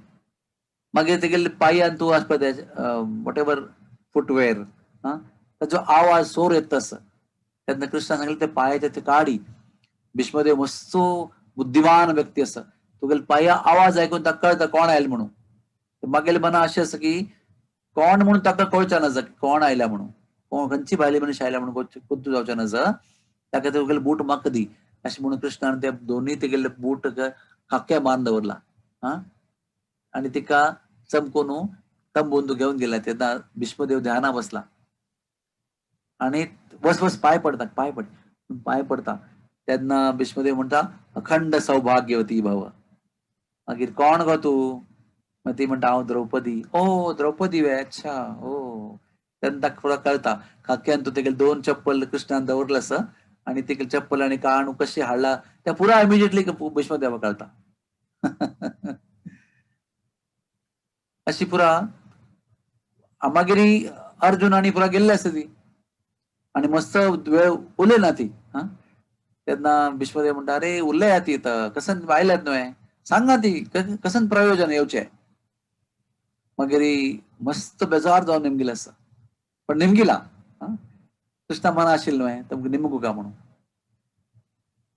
मागीर तेगेले पांयान तूं आसपा ते what ever footwear ताचो आवाज सोर येता आसा. तेन्ना कृष्णान सांगलें ते पांयाचे ते काडी. भीष्मदेव मस्तो बुद्धिमान व्यक्ती आसा, तुगेले पांया आवाज आयकून ताका कळटा कोण आयले म्हणून. मागेले मना अशें आसा की कोण म्हणून ताका कळचें ना कोण आयल्या म्हणून, कोण खंयची भायली मनीस आयल्या म्हणून कोत्तू जावचें ना, ताका तुगेले बूट म्हाका दी अशें म्हणून कृष्णान ते दोनूय तेगेले बूट खाक्या मारून दवरला. हा आनी तिका चमकून तंबून घेवन गेला. तेन्ना भीष्मदेव ध्याना बसला आणि बस बस पाय पडता, पाय पड पाय पडता. तेन्ना भीष्मदेव म्हणटा अखंड सौभाग्यवती भव. मागीर कोण गो तूं? मागीर ती म्हणटा हांव द्रौपदी. ओ द्रौपदी वे, अच्छा ओ. तेन्ना ताका थोडो कळटा काक्यान तूं तेगेले दोन चप्पल कृष्णान दवरलें आसा आनी तेगेले चप्पल आनी काणू कशी हाडला त्या पुरा इमिजिएटली भीष्मदेवा कळटा. अशी पुरा मागीर अर्जुन आनी पुरा गेल्ले आसा ती आनी मस्त वेळ उलयना ती. हा तेन्ना भीष्मदेव म्हणटा अरे उलया ती आतां कसन आयल्यात न्हय सांगा ती कसन प्रयोजन येवचें. मागीर मस्त बेजार जावन निमगिलें आसा पण निमगिला कृष्णा मना आशिल्लें न्हय तुमकां निमगू का म्हणून.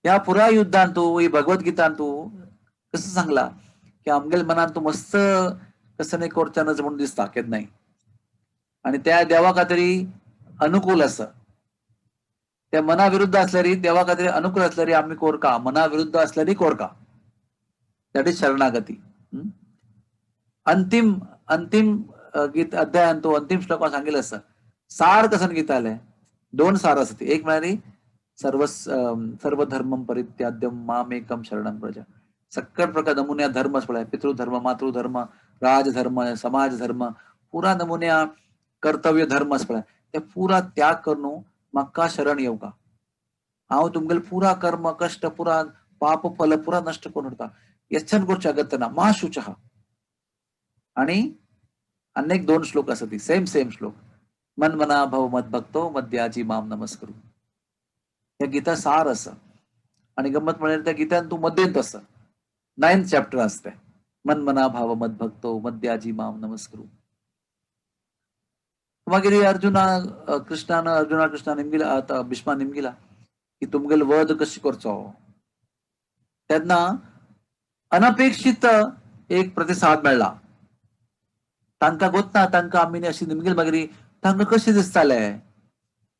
ह्या पुरा युद्धान तूं ही भगवद्गीतान तूं कसं सांगला की आमगेले मनान तूं मस्त कसं नाही करच्यानच म्हणून दिसता केन्नाय आनी त्या देवा खातीर अनुकूल आसा. त्या मना विरुद्ध असल्यारी देवा खातीर अनुकूल असल्यारी आमी कोरका, मना विरुद्ध असल्यारी कोरका. That is शरणागती. अंतिम अंतिम गीत अध्यायान तो अंतिम श्लोकान सांगिल्लें आसा. सार कसन गीता आलें दोन सार आसा. एक म्हळ्यार सर्व सर्वधर्मं परित्याद्यम मामेकम शरणं व्रज. सक्कट प्रकार नमुन्या धर्म पळय, पितृधर्म, मातृधर्म, राजधर्म, समाज धर्म, पुरा नमुन्या कर्तव्य धर्म पळय, ते पुरा त्याग करून म्हाका शरण येवका. हांव तुमगेले पुरा कर्म कष्ट पुरा पाप फल पुरा नष्ट करून उरता. यच्छन करचे अगत्य ना मा शुचः. आणि अनेक दोन श्लोक आसा ती सेम सेम श्लोक. मन मना भव मत भक्तो मद्याजी माम नमस्करू. ह्या गीता सार आसा. आणि गंमत म्हळ्यार त्या गीतान तूं मध्यंत आसा. 9th chapter आसता. मन मना भाव मत भक्तो मद्याजी माम नमस्करू. मागीर अर्जुना कृष्णान अर्जुना कृष्णा निमगिला आतां भीष्मा निमगिला की तुमगेलो वध कशी करचो. तेन्ना अनपेक्षीत एक प्रतिसाद मेळ्ळा. तांकां गोतना तांकां आमी अशी निमगील मागीर तांकां कशें दिसतालें,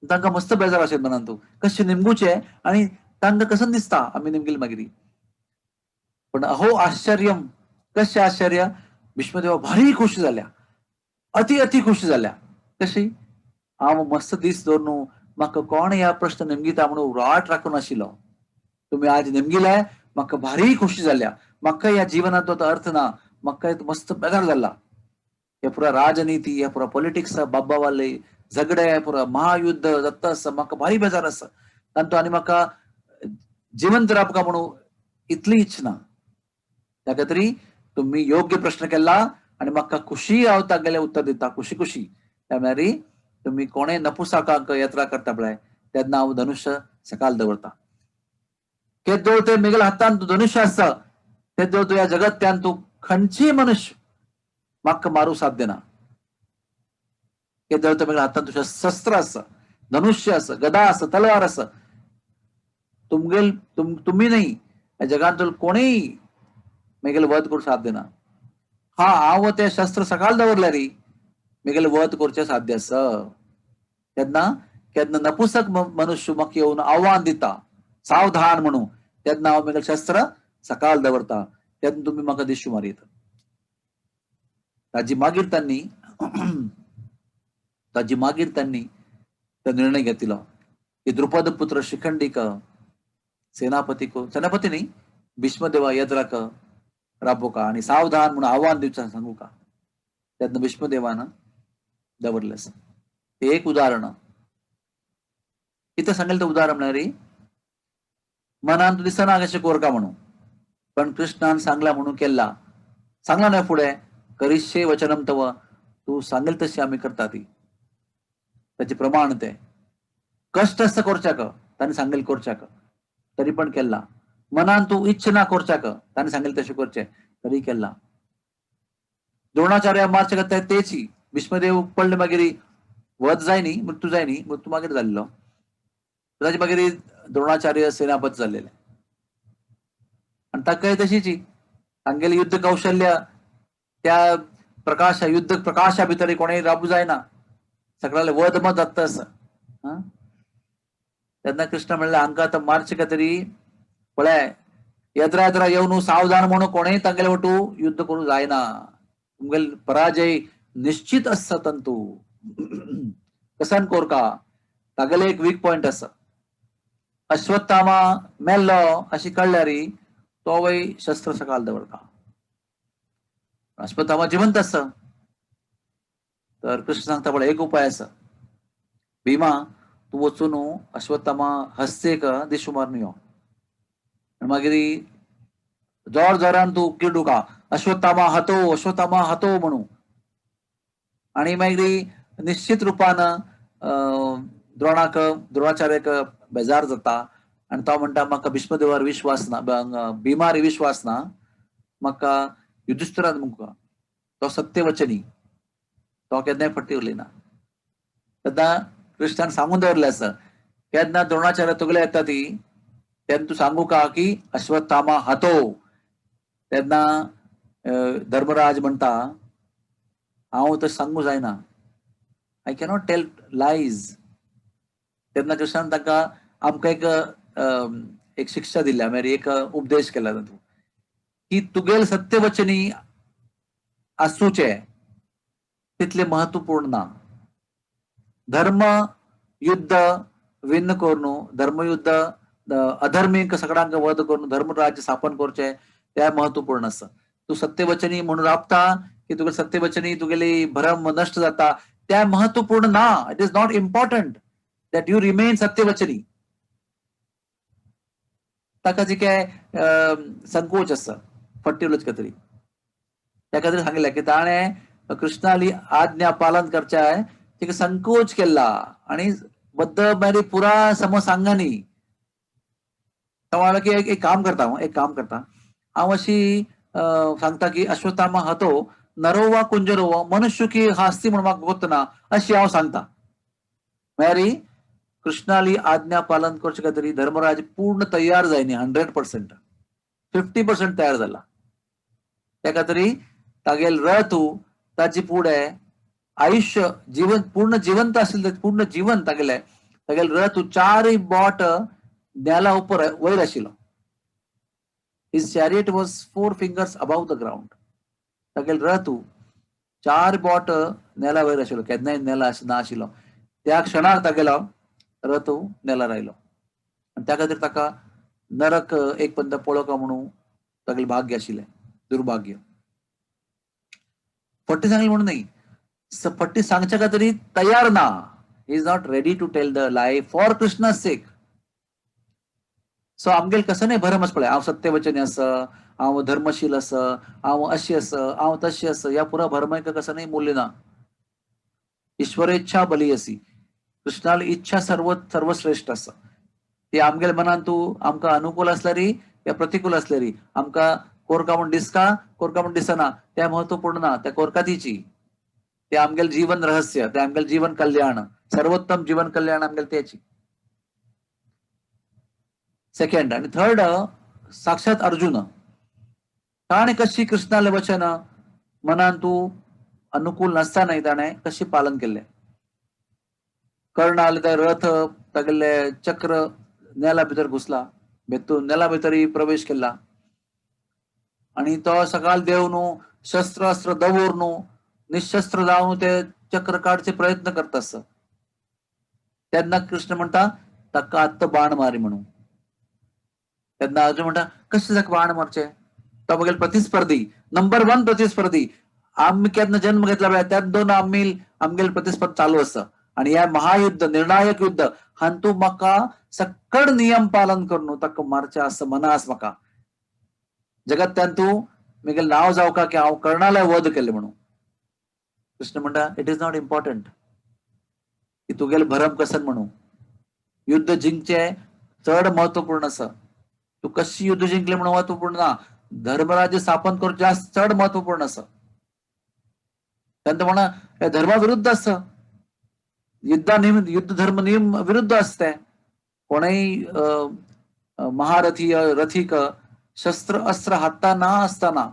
तांकां मस्त बेजार अशें मनान तूं कशें निमगुचें आनी तांकां कसं दिसता आमी निमगील मागीर. पण अहो आश्चर्यम, कशें आश्चर्य, भीष्मदेवा भारी खुशी जाल्या, अति अति खुशी जाल्या. कशी हांव मस्त दीस दवर म्हाका कोण ह्या प्रश्न निमगिता म्हणून वाट राखून आशिल्लो, तुमी आज निमगिले म्हाका भारी खुशी जाल्या. म्हाका ह्या जिवनांत तो अर्थ ना, म्हाका मस्त बेजार जाला. हे पुरा राजनीती, हे पुरा पॉलिटिक्स, बाब्बावाले झगडे, पुरा महायुद्ध जाता आसा, म्हाका भारी बेजार आसा तांतू आनी म्हाका जिवंत रावका म्हणून इतली इच्छा ना. त्या खातीर तुम्ही योग्य प्रश्न केला आनी म्हाका खुशी हांव तागेलें उत्तर दिता खुशी खुशी. त्या म्हळ्यार तुम्ही कोणेय नपुसकांक यात्रा करता पळय तेन्ना हांव धनुष्य सकाळ दवरता. केदोळ ते मेगेल्या हातान तूं धनुष्य आसा तेदोळ तूं ह्या जगत्यान तूं खंयचीय मनुष्य म्हाका मारू साध्य ना. केदोळ ते मेगेल्या हातान तुझ्या शस्त्र आसा, धनुष्य आसा, गदा आसा, तलवार आसा, तुमगेल तुमी न्ही ह्या जगांतलो कोणीय मेगेले वध करूं साध्य ना. हा हांव ते शस्त्र सकाळ दवरल्यार मेगेले वध करचें साध्य आसा. तेन्ना केन्ना नपुसक मनुष्य म्हाका येवन आव्हान दिता सावधान म्हणून, तेन्ना हांव मेगेलें शस्त्र सकाळ दवरता, तेन्ना तुमी म्हाका दिश्य मारीत. ताजी मागीर तांणी ताजी मागीर तांणी तो निर्णय घेतलो की द्रुपद पुत्र शिखंडीक सेनापती को सेनापती न्ही भीष्मदेवा येद्राक राबोका आनी सावधान म्हणून आव्हान दिवचा सांगू का. तेन्ना भीष्मदेवान दवरलें आसा. एक उदाहरण कितें सांगेल तें उदाहरण म्हळ्यार मनान तूं दिसना कशें कोरका म्हणून, पण कृष्णान सांगला म्हणून केल्ला, सांगला न्हय फुडें करिष्ये वचनम तव, तूं सांगेल तशी आमी करता ती, ताचें प्रमाण तें कश्ट आसता करच्याक ताणें सांगेल करच्याक तरी पण केल्ला. मनान तूं इच्छा ना करच्याक ताणें सांगेल तशें करचें तरी केल्ला. द्रोणाचार्य मारचे ते तेची भीष्मदेव पडले मागीर वध जाय न्ही, मृत्यू जाय न्ही, मृत्यू मागीर जाल्लो, ताचे मागीर द्रोणाचार्य सेनापती जाल्लेले. आनी ताकाय तशीच तांगेलें युद्ध कौशल्य त्या प्रकाश युद्ध प्रकाशा भितर कोणेय राबू जायना, सगळ्याले वध मत जाता आसा. तेन्ना कृष्ण म्हणलें हांकां आतां मारचे खातीर पळय येद्रा येद्रा येवन सावधान म्हणून कोणेय तांगेले वटू युद्ध करूं जायना, तुमगेले पराजय निश्चित आसा तंतू. कसान कोरका तागेले एक वीक पॉयंट आसा. अश्वत्थामा मेल्लो अशी कळ्ळ्यार तो वय शस्त्र सकाळ दवरता. अश्वत्थामा जिवंत आसा. तर कृष्ण सांगता पळय एक उपाय आसा, भीमा तूं वचून अश्वत्थामा हस्तेक दिशू मारून यो आनी मागीर जोर जोरान तूं किरडुका अश्वत्थामा हतो अश्वत्थामा हतो म्हणू. आनी मागीर निश्चित रुपान द्रोणाक द्रोणाचार्याक बेजार जाता आनी तो म्हणटा म्हाका भीष्मदेवार विश्वास ना, भीमार विश्वास ना, म्हाका युधिष्ठिरान मुका, तो सत्यवचनी, तो केन्नाय फटी उलयना. तेन्ना कृष्णान सांगून दवरलें आसा केन्ना द्रोणाचार्य तुगेले येता ती तेन्ना तूं सांगू का की अश्वत्थामा हतो. तेन्ना धर्मराज म्हणटा हांव तशें सांगू जायना, I cannot tail lies. तेन्ना कृष्णान ताका आमकां एक एक शिक्षा दिल्या, म्हळ्यार एक उपदेश केला तातूंत की तुगेल सत्यवचनी आसूचे तितले महत्वपूर्ण ना. धर्म युद्ध विन्न करून, धर्मयुद्ध अधर्मीक सगळ्यांक वध करून धर्मराज्य स्थापन करचें तें महत्वपूर्ण आसा. तूं सत्यवचनी म्हणून राबता की तुगे सत्यवचनी तुगेली भ्रम नश्ट जाता तें महत्वपूर्ण ना. It is not important that you remain सत्यवचनी. ताका जे काय संकोच आसा फट्टी उलोवचे खातीर, त्या खातीर सांगिल्लें की ताणें कृष्णाली आज्ञा पालन करचें तिका संकोच केला आनी बद्द मागीर पुरा समज सांगना न्ही. तो म्हणलो की एक काम करता हांव, एक काम करता हांव, अशी सांगता की अश्वत्थामा हतो नरो वा कुंजरो वा मनुष्य की हास्ती म्हणून म्हाका गोत ना अशी हांव सांगता. म्हळ्यार कृष्णाली आज्ञा पालन करचे खातीर धर्मराज पूर्ण तयार जायनी, 100%, 50% तयार जाला. त्या खातीर तागेल रथ ताजी फुडें आयुष्य जीवन पूर्ण जिवंत आशिल्लें, पूर्ण जीवन तागेलें, तागेल रथ चारय बोट नेला उपर वयर आशिल्लो. His chariot was 4 fingers above the ground. तागेल रथ 4 बोट नेला वयर आशिल्लो, केन्नाय नेला ना आशिल्लो. त्या क्षणाक तागेलो रथ नेला रायलो आनी त्या खातीर ताका नरक एक पंद पळोवका म्हणून तागेलें भाग्य आशिल्लें, दुर्भाग्य. फटी सांगली म्हणून न्ही, फटी सांगच्या खातीर तयार ना. He is not ready to tell the lie for Krishna sake. So आमगेल कसं नाही भरम आसा पळय, हांव सत्यवचनी आसा, हांव धर्मशील आसा, हांव अशी आसा, हांव तशी आसा, ह्या पुरा भरमाक कसं नाही मूल्य ना. ईश्वरेच्छा बलियसी, कृष्णाली इच्छा सर्वश्रेष्ठ आसा. ती आमगेल मनान तूं आमकां अनुकूल आसल्यारी या प्रतिकूल आसल्यारी, आमकां कोरका म्हूण दिसका कोरका म्हूण दिसना, तें महत्वपूर्ण ना. त्या कोरकातीची ते आमगेल जीवन रहस्य, ते आमगेल जीवन कल्याण, सर्वोत्तम जीवन कल्याण आमगेल त्याची. सेकंड आणि थर्ड साक्षात अर्जुन ताणें कशी कृष्णाले वचन मनान तूं अनुकूल नासतना ताणें कशी पालन केल्लें. कर्ण आले ते रथ तागेले चक्र नेला भितर घुसला, बेतून नेला भितर प्रवेश केला आणि तो सकाळ देवन शस्त्र अस्त्र दवरून निशस्त्र जावन ते चक्र काडचे प्रयत्न करता आसा. तेन्ना कृष्ण म्हणटा ताका आत्तां बाण मारी म्हणून. तेन्ना अर्जुन म्हणटा कशें ताका बाण मारचे, तो म्हगेलो प्रतिस्पर्धी, नंबर 1 प्रतिस्पर्धी. आमी केन्ना जन्म घेतला पळय त्या दोन आमी आमगेले प्रतिस्पर्धी चालू आसा आनी ह्या महायुद्ध निर्णायक युद्ध हातूंत म्हाका सकळ नियम पालन करून ताका मारचें आसा मना आसा म्हाका. जगत्यान तूं म्हगेलें नांव जावका की हांव कर्णाले वध केलें म्हणून. कृष्ण म्हणटा it is not important की तुगेले भरम कसन म्हणून. युद्ध जिंकचें चड महत्वपूर्ण आसा. तूं कशी युद्ध जिंकले म्हणून महत्वपूर्ण ना, धर्मराज्य स्थापन करूं जास्त चड महत्वपूर्ण आसा. तेन्ना म्हणा हे धर्मा विरुद्ध आसा, युद्धा नियम युद्ध धर्म नियम विरुद्ध आसते. कोणूय महारथी रथीक शस्त्र अस्त्र हाता ना आसतना,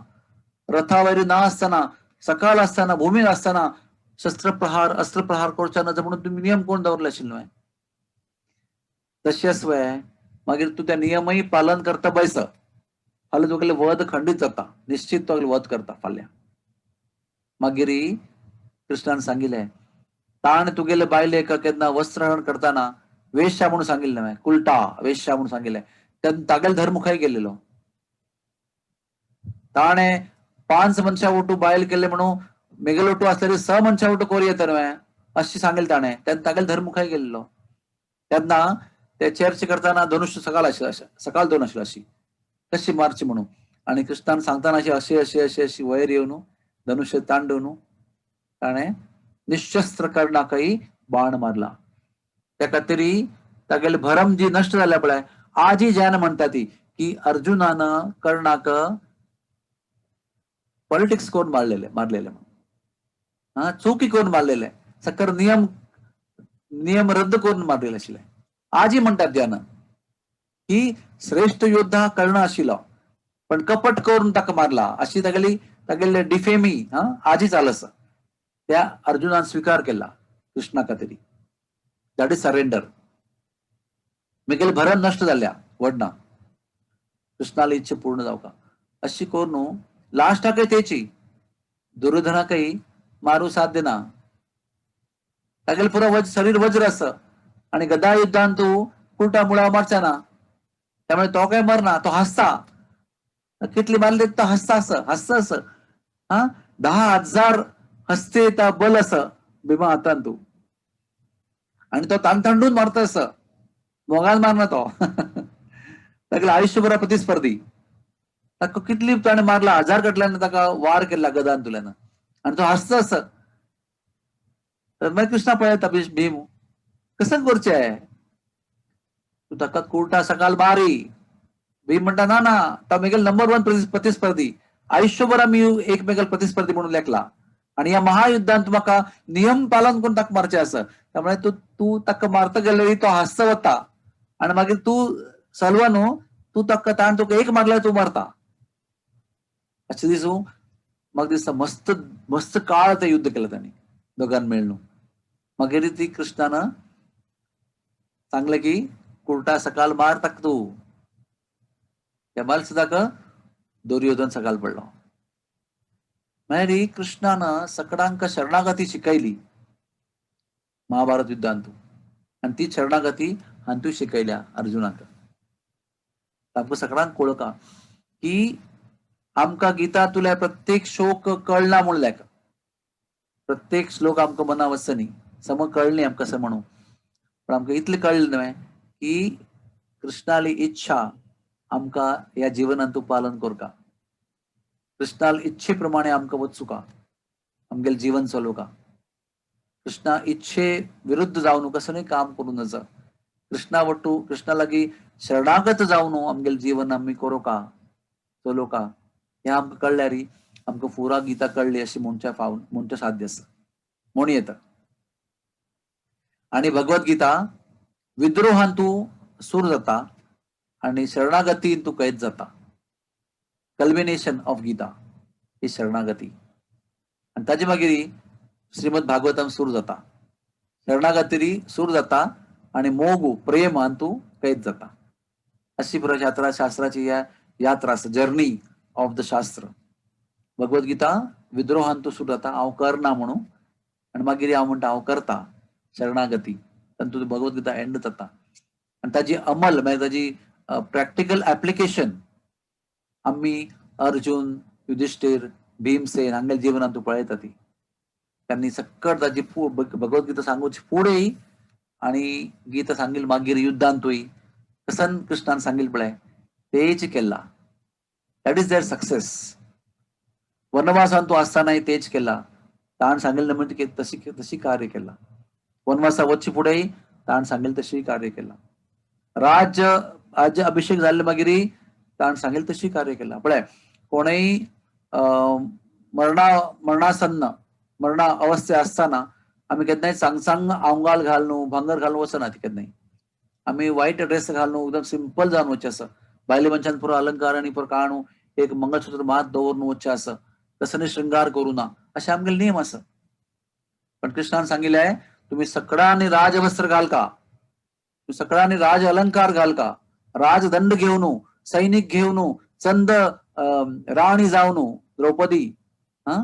रथावयर ना आसतना, सकाळ आसतना, भूमीर आसतना शस्त्र प्रहार अस्त्र प्रहार करचो ना म्हणून तुमी नियम कोण दवरले आशिल्लो न्हय. तशेंच वे मागीर तूं त्या नियमय पालन करता बैस, फाल्यां तुगेले वध खंडीत जाता, निश्चित तुगेले वध करता फाल्यां. मागीर कृष्णान सांगिल्लें ताण तुगेले बायलेक केन्ना वस्त्रहरण करताना वेश्या म्हणून सांगिल्लें हांवें, कुलटा वेश्या म्हणून सांगिल्लें, तेन्ना तागेलो धर्म खंय गेलेलो. ताणें 5 मनशां ओटू बायल केले म्हणून मेगेलो ओटू आसल्यार 6 मनशां ओटू कोर येता न्हय अशी सांगेल ताणें. तेन्ना तागेलो धर्म खंय गेल्लो? तेन्ना ते चर्च करताना धनुष्य सकाळ आशिल्लो, सकाळ दोन आशिल्लो, अशी कशी मारची म्हणून. आनी कृष्णान सांगताना अशी अशी अशी अशी अशी वयर येवन धनुष्य तांडून ताणें निशस्त्र कर्णाकय बाण मारला. त्या खातीर तागेले भरम जी नश्ट जाल्या पळय, आजी जैन म्हणटा ती की अर्जुनान कर्णाक पॉलिटिक्स करून मारलेले, मारलेले म्हणून, हा चुकी करून मारलेले, सकर नियम नियम रद्द करून मारलेले आशिल्ले. आजी म्हणटात जैन की श्रेष्ठ योद्धा कर्ण आशिल्लो पण कपट करून ताका मारला, अशी तागेली तागेले डिफेमी हा आजी चाल आसा. त्या अर्जुनान स्वीकार केला कृष्णा खातीर. That is surrender. मेगेले भरम नश्ट जाल्या वडना, कृष्णाली इच्छा पूर्ण जावका अशी करून लास्टाकय तेची दुर्योधनाकय मारू साध्य ना. तागेले पुरो वज्र शरीर वज्र आसा आणि गदा युद्धान तू कुर्टा मुळा मारचा ना, त्यामुळे तो काय मरना, तो हसता. कितली मारली तो हसता असं हसता असं. हा 10,000 हसते त्या बल असं भीमा हातान तू, आणि तो ताणतांडून मारता असं मोगान मारना तो. तागेले आयुष्यभर प्रतिस्पर्धी. ताका कितली ताणें मारला, 1000 कटल्यान ताका वार केला गदान तुल्यान, आणि तो हसता असं. तर मागीर कृष्णा पळयता भीम कसं करचें, तू ताका कुर्टा सकाळ मारी. भीम म्हणटा ना ना, तो मेगेल नंबर 1 प्रतिस्पर्धी, आयुष्यभर आमी एकमेकाल प्रतिस्पर्धी म्हणून लेखला आणि या महायुद्धान तू म्हाका नियम पालन करून ताका मारचें आसा, त्यामुळे तू तू ताका मारता गेल्यार तो हासता वता आणि मागीर तू सलवा न्हू, तू ताका ताण तुका एक मारल्यार तू मारता अशें दिसूं. म्हाका दिसता मस्त मस्त काळ ते युद्ध केलं तांणी दोगान मेळून. मागीर ती कृष्णान सांगलें की कुर्टा सकाळ मार ताका तू, त्या मार सुद्दां दुर्योधन सकाळ पडलो. मागीर कृष्णान सकडांक शरणागती शिकयली महाभारत युद्धांतू, आणि ती शरणागती हांतू शिकयल्या अर्जुनाक. आमकां सगळ्यांक कळका की आमकां गीता तुल्या प्रत्येक श्लोक कळना म्हूण लेख, प्रत्येक श्लोक आमकां मना वचना न्ही, सम कळ्ळी आमकां कशें म्हणून, पण आमकां इतलें कळ्ळें न्हय की कृष्णाली इच्छा आमकां ह्या जिवनांतू पालन करका, कृष्णाल इच्छे प्रमाणे आमकां वचुका, आमगेलें जीवन चलोवका. कृष्णा इच्छे विरुद्ध जावन कसलें काम करूं नज. कृष्णा वट्टू कृष्णा लागीं शरणागत जावन आमगेलें जीवन आमी करोका चलोवका. हें आमकां कळ्ळ्यार आमकां पुरा गीता कळ्ळी अशी म्हणच्या फाव म्हणच्या साध्य आसा म्हणूं येता. आणि भगवत गीता विद्रोहान तूं सूर जाता आणि शरणागतीन तूं कैद जाता. कल्मिनेशन ऑफ गीता ही शरणागती. आणि ताजे मागीर श्रीमद भागवतम सुरू जाता, शरणागती सुरू जाता आणि मोग प्रेम तूं कैद जाता. अशी पुरा यात्रा शास्त्राची या यात्रा आसा, जर्नी ऑफ the शास्त्र. भगवद्गीता विद्रोहान तूं सुरू जाता, हांव करना म्हणून, आनी मागीर हांव म्हणटा हांव करता शरणागती, तातूंत भगवद्गीता एंड जाता. आनी ताजी अंमल मागीर ताजी प्रॅक्टिकल एप्लिकेशन आमी अर्जुन युधिष्ठिर भीमसेन हांगेल्या जिवनांत तूं पळयता ती. त्यांनी सक्कट ताजी भगवद्गीता सांगूची फुडें आणि गीता सांगील मागीर युद्धांतूय कसन कृष्णान सांगील पळय तेच केला. That is there success. वनवासान तूं आसतानाय तेच केला, ताण सांगिल्लें म्हणजे तशी तशी कार्य केला. वनवासा वचचे फुडें ताण सांगेल तशी कार्य केला. राज्य राज्य अभिषेक जाल्ले मागीर ताण सांगेल तशी कार्य केला. पळय कोणूय मरणा मरणासन्न मरणा अवस्थे आसतना आमी केन्नाय चांग चांग आंगाल घालून भांगर घालून वचना ती केन्नाय. आमी व्हायट ड्रेस घालून एकदम सिंपल जावन वचचें आसा. बायले मनशान पुरो अलंकार आनी पुरो काणू एक मंगळसूत्र मात दवरून वचचें आसा, कसले शृंगार करू ना, अशें आमगेले नियम आसा. पण कृष्णान सांगिल्लें तुम्ही सकडांनी राजवस्त्र घालका, तुम्ही सकडांनी राज अलंकार घालका, राजदंड घेवन सैनिक घेवन चंद राणी जावन द्रौपदी हा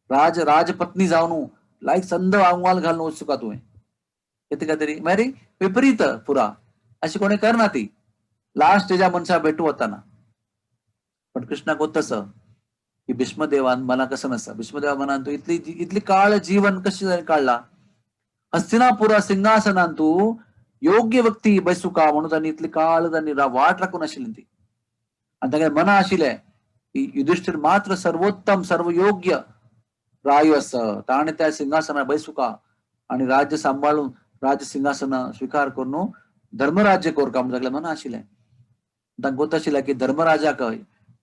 राज राजपत्नी जावन लायक चंद आंगाल घालून वचूका तुवें कितें काय तरी मागीर विपरीत पुरा अशी कोणी करना ती लास्ट स्टेजा मनशा भेटू वताना. पण कृष्णाक तसं की भीष्मदेवान मना कसं नसा. भीष्मदेवा मनान तू इतली इतली काळ जीवन कशी काढला. हस्तिनापुरा सिंहासनान तू योग्य व्यक्ती बैसुका म्हणून त्यांनी इतली काळ त्यांनी वाट राखून आशिल्ली ती. आनी तांगेले मना आशिल्लें की युधिष्ठिर मात्र सर्वोत्तम सर्वयोग्य राय आसा, ताणें त्या सिंहासनार बैसुका आणि राज्य सांबाळून राज्य सिंहासन स्वीकार करून धर्मराज्य कोरका म्हणून तागेलें मना आशिल्लें. तांकां गोत आशिल्लें की धर्मराजाक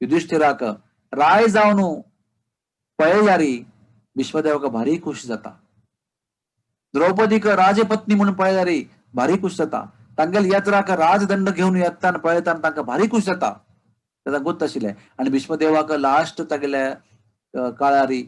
युधिष्ठिराक राय जावन पळयल्यारी भीष्मदेवाक भारी खुश जाता. द्रौपदीक राजपत्नी म्हणून पळयल्यारी भारी खुश जाता. तांगेले यात्राक राजदंड घेवन येता पळयता तांकां भारी खुश जाता. तांकां गोत आशिल्लें. आनी भीष्मदेवाक लास्ट तागेल्या काळारी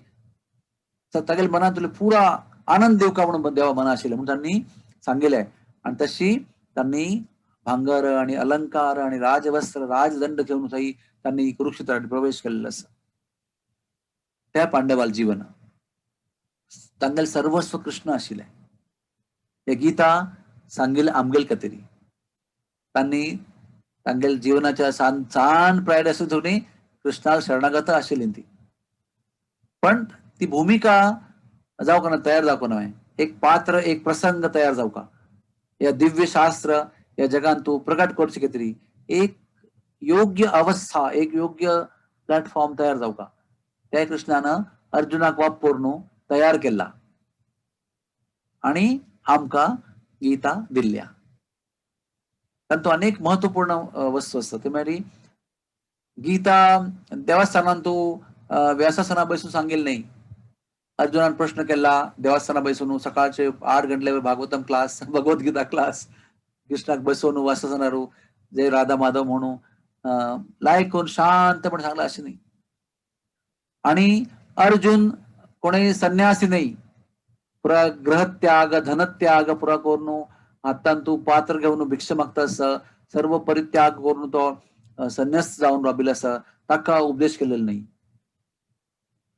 तागेले मनांतले पुरा आनंद दिवका म्हणून देवा मना आशिल्लें म्हणून तांणी सांगिल्लें. आनी तशी तांणी भांगर आनी अलंकार आनी राजवस्त्र राजदंड घेवन थंय तांणी कुरुक्षेत्रात प्रवेश केल्लो आसा. त्या पांडवाल जीवन तांगेले सर्वस्व कृष्ण आशिल्लें. हे गीता सांगिल्लें आमगेल खातीर. तांणी तांगेले जीवनाच्या सान सान प्रायड आसून थोडी कृष्णाल शरणागत आशिल्ली ती. पण ती भूमिका जावंक ना, तयार जावंक ना. एक पात्र एक प्रसंग तयार जावका. या दिव्य शास्त्र या जगान तूं प्रकट करचे खातीर एक योग्य अवस्था एक योग्य प्लॅटफॉर्म तयार जावका. त्या कृष्णान अर्जुनाक वापरून तयार केला आणि आमकां गीता दिल्ल्या. तातूंत अनेक महत्वपूर्ण वस्तू आसता. ते म्हळ्यार गीता देवस्थानान तूं व्यासासना बसून सांगेल नाही. अर्जुनान प्रश्न केला देवस्थाना बसून सकाळचे 8 गंटले भागवतम क्लास भगवद्गीता क्लास कृष्णाक बसवून व्यासासनार जय राधा माधव म्हणून लायक करून शांतपणे सांगला अशें न्ही. आणि अर्जुन कोणीय संन्यासी नाही, पुरा ग्रहत्याग धनत्याग पुरा करून हातान तू पात्र घेवन भिक्षा मागता आसा, सर्व परित्याग करून तो संन्यास जावन राबिल्लो आसा, ताका उपदेश केलेलो नाही.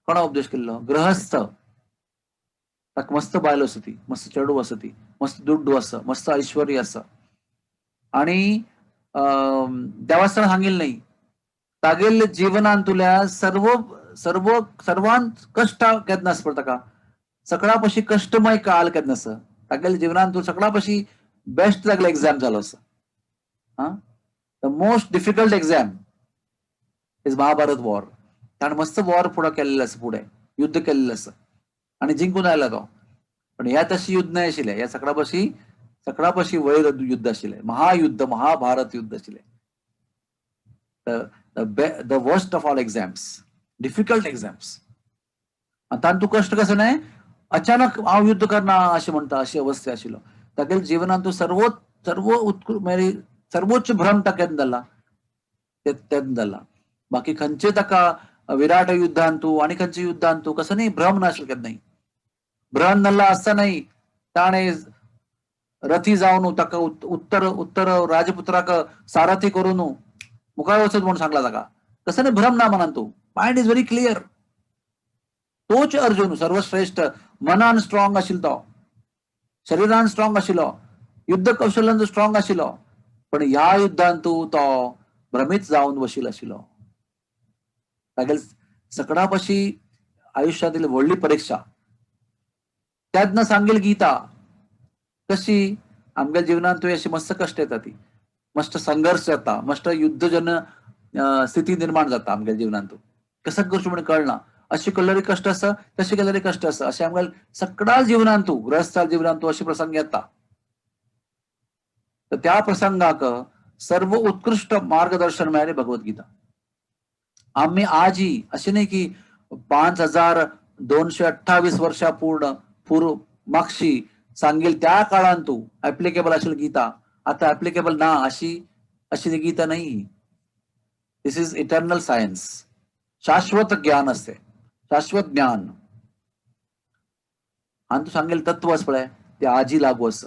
कोणा उपदेश केल्लो? गृहस्थ. ताका मस्त बायल आसा ती, मस्त चेडू आसा ती, मस्त दुड्डू आसा, मस्त ऐश्वर्य आसा. आणि देवास्थान सांगिल्लें नाही. तागेले जीवनान तुल्या सर्व सर्व सर्वांत कश्ट केन्ना आसता पळय ताका, सगळ्या पशी कश्टमय काल केन्ना आसा तागेले जीवनान तूं सगळ्या पशी बेस्ट तागेलो एग्जाम जालो आसा. The most difficult exam is Mahabharata war. ताणें मस्त वॉर फुडें केल्लें आसा, फुडें युद्ध केल्लें आसा आनी जिंकून आयला तो. पण ह्या तशी युद्ध नाही आशिल्लें, ह्या सगळ्या पशी वयर युद्ध आशिल्लें, महायुद्ध महाभारत युद्ध आशिल्लें. The worst of all exams, difficult exams. आनी तातूंत कश्ट कसो न्हय, अचानक हांव युद्ध करना अशें म्हणटा अशी अवस्था आशिल्लो. तागेले जीवनांत सर्व सर्व उत्कृ सर्वोच्च भ्रम ताका केन्ना जाला तेन्ना जाला. बाकी खंयचे ताका विराट युद्धान तूं आनी खंयचे युद्धान तूं कसो न्ही भ्रम नाशिल्लो केन्नाय. भ्रम नाल्ला आसतनाय ताणें रथी जावन ताका उत्तर उत्तर राजपुत्राक सारथी करून मुखार वचत म्हणून सांगला ताका. कसं न्ही भ्रम ना मनान तूं, मायंड is very clear. तोच अर्जुन सर्वश्रेष्ठ मनान स्ट्रॉंग आशिल्लो, तो शरीरान स्ट्रॉंग आशिल्लो, युद्ध कौशल्यान स्ट्रॉंग आशिल्लो, पण ह्या युद्धान तूं तो भ्रमीत जावन वशील आशिल्लो. तागेले सगळ्या पशी आयुष्यातील व्हडली परीक्षा तेन्ना सांगेल गीता कशी आमच्या जीवनात तुवें अशी मस्त कश्ट येता, ती मस्त संघर्ष जाता, मस्त युद्धजन स्थिती निर्माण जाता आमच्या जीवनात. कसं करचें म्हणून कळना, अशी केल्यार कश्ट आसा, तशी केल्यार कश्ट आसा, अशें आमकां सगळ्या जीवनांत तूं गृहस्था जीवनांत तूं अशे प्रसंग येता. तर त्या प्रसंगाक सर्व उत्कृष्ट मार्गदर्शन म्हळ्यार भगवद्गीता. आम्ही आजही अशें न्ही की 5228 वर्षां पूर्ण पूर्व मागशी सांगेल त्या काळान तूं ऍप्लिकेबल आशिल्ली गीता आता ऍप्लिकेबल ना अशी अशी ती गीता नाही. This is eternal science, शाश्वत ज्ञान असते, शाश्वत ज्ञान. आणि तू सांगेल तत्व आसा पळय ते आजी लागू आसा,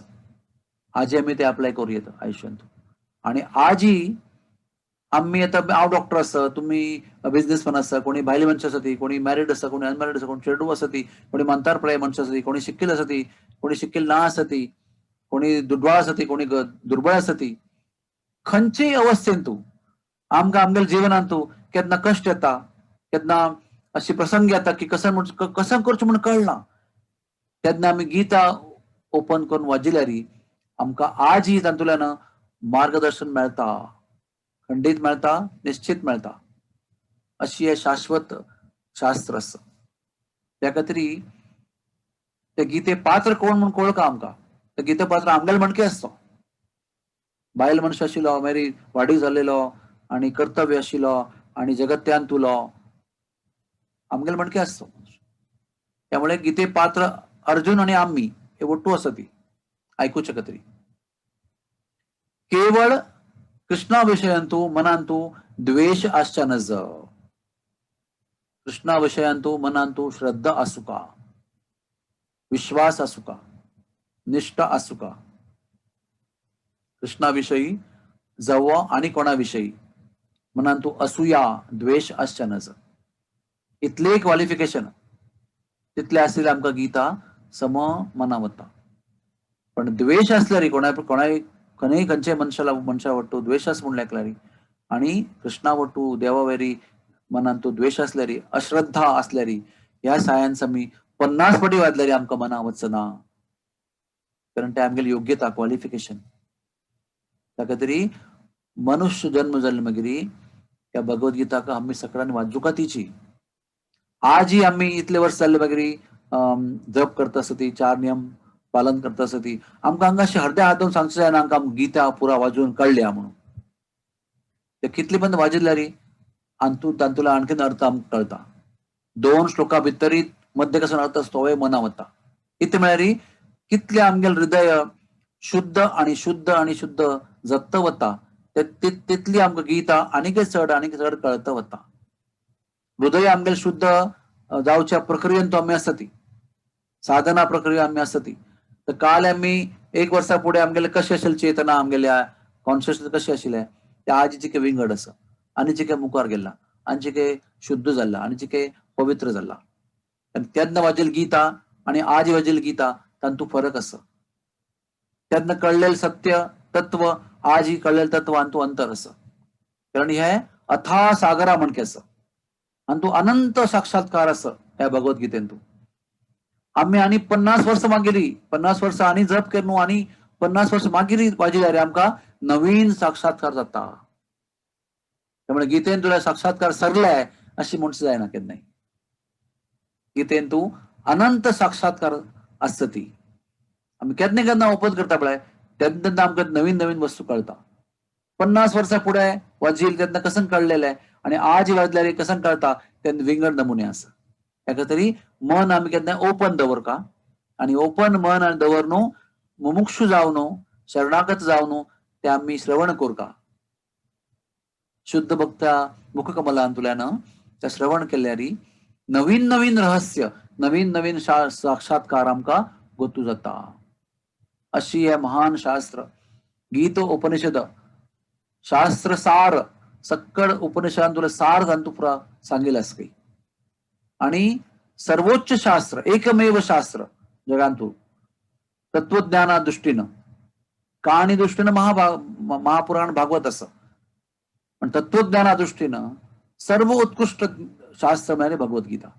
आजी आमी ते अप्लाय करूं येता आयुष्यांत. आणि आजी आमी आतां हांव डॉक्टर आसा, तुमी बिझनेसमॅन आसा, कोणी भायले मनशां आसा ती, कोणी मॅरीड आसा, कोणी अनमॅरीड आसा, कोणी चेडूं आसा ती, कोणी म्हातारपणाय मनशां आसा ती, कोणी शिक्केल आसा ती, कोणी शिक्केल ना आसा ती, कोणी दुडवाळ आसा ती, कोणी दुर्बळ आसा ती. खंयचेय अवस्थेन तूं आमकां आमगेल्या जिवनांत तूं केन्ना कश्ट येता, केन्ना अशी प्रसंग येता की कसं म्हण कसं करचें म्हूण कळना, तेन्ना आमी गीता ओपन करून वाजिल्यार आमकां आजही तातूंतल्यान मार्गदर्शन मेळटा, खंडीत मेळटा, निश्चित मेळटा. अशी हे शाश्वत शास्त्र आसा. त्या खातीर ते गीते पात्र कोण म्हूण कळका आमकां. ते गीते पात्र आमगेले म्हणके आसतो, बायल मनीस आशिल्लो, मागीर वाडी जाल्लेलो आनी कर्तव्य आशिल्लो आनी जगत्यान तुलो आमगेले म्हणके आसतो. त्यामुळे गीते पात्र अर्जुन आनी आमी हे ಒಟ್ಟು आसा ती आयकुचे खातीर. केवळ कृष्णा विशयांतू मनांतू द्वेष आसच्या नज, कृष्णा विशयांतू मनांतू श्रद्धा आसुका, विश्वास आसुका, निष्ठा आसुका. कृष्णा विषयी जावं आणि कोणा विषयी मनांतू असूया द्वेष आसच्या नज. इतले क्वालिफिकेशन तितले आसलेले आमकां गीता सम मना वता. पण द्वेष आसल्यार कोणा कोणाय खंय खंयचे मनशाला मनशा वट्टू द्वेष आस म्हूण लेखल्यार आणि कृष्णा वट्टू देवा वेरी मनान तो द्वेष आसल्यार, अश्रद्धा आसल्यार, ह्या सायान आमी 50 पटी वाजल्यार आमकां मना वचना, कारण ते आमगेली योग्यता क्वालिफिकेशन. ताका तरी मनुष्य जन्म जाल्ले मागीर ह्या भगवद्गीताक आमी सगळ्यांनी वाचुका तिची. आजही आमी इतले वर्स जाल्ले मागीर जप करता आसता ती, 4 नियम पालन करता आसता ती, आमकां हांगा अशें हरद्या हात सांगचें जायना आमकां गीता पुरा वाजून कळ्ळ्या म्हणून. ते कितली पण वाजिल्ल्यार आनी तातूंतलो आणखीन अर्थ आमकां कळटा. 2 श्लोका भितरीत मध्य कसो अर्थ आसता तोवूय मना वता. कितें म्हळ्यार कितले आमगेले हृदय शुद्ध आणि शुद्ध आणि शुद्ध जत्त वता तितली आमकां गीता आनीकय चड आनीक चड कळत वता. हृदय आमगेले शुद्ध जावच्या प्रक्रियेन तो आमी आसा ती साधना प्रक्रिया आमी आसा ती. तर काल आमी 1 वर्सा फुडें आमगेले कशें आशिल्लें चेतना आमगेल्या कॉन्शियसनेस कशें आशिल्लें ते आज जिके विंगड आसा आनी जिके मुखार गेला आनी जिके शुद्ध जाला आनी जिके पवित्र जाला. आनी तेन्ना वाजेल गीता आनी आज वाजेल गीता तांतू फरक आसा. तेन्ना कळ्ळेलें सत्य तत्व आज ही कळ्ळेलें तत्व हातूंत अंतर आसा. कारण हे अथा सागरा म्हणके आसा आनी तूं अनंत साक्षात्कार आसा ह्या भगवद्गीतेन. तूं आमी आनी 50 वर्सां मागीर 50 वर्सां आनी जप केन्ना आनी 50 वर्सां मागीर वाजिल्यार आमकां नवीन साक्षात्कार जाता. त्यामुळे गीतेन तुला साक्षात्कार सरलाय अशी म्हणचे जायना केन्नाय. गीतेन तूं अनंत साक्षात्कार आसता ती. आमी केन्ना केन्ना ओपन करता पळय तेन्ना तेन्ना आमकां नवीन नवीन वस्तू कळटा. 50 वर्सां फुडें वाजील तेन्ना कसं कळलेलें आनी आज वाजल्यार कसं कळटा तेन्ना विंगड नमुने आसा. ताका तरी मन आमी केन्ना ओपन दवरका आनी ओपन मन आनी दवर न्हू, मुमुक्षु जाव न्हू, शरणागत जाव न्हू, ते आमी श्रवण करका. शुद्ध भक्ता मुखकमलांतल्यान त्या श्रवण केल्यार नवीन नवीन रहस्य नवीन नवीन साक्षात्कार आमकां गोतू जाता. अशी हे महान शास्त्र गीत उपनिषद शास्त्र सार सक्कड उपनिषदान तुला सार तांतू पुरा सांगेल आसा. आणि सर्वोच्च शास्त्र एकमेव शास्त्र जगांतू तत्वज्ञाना दृष्टीनं कहाणी दृष्टीनं महापुराण भागवत असं, पण तत्वज्ञाना दृष्टीनं सर्व उत्कृष्ट शास्त्र म्हळ्यार भगवद्गीता.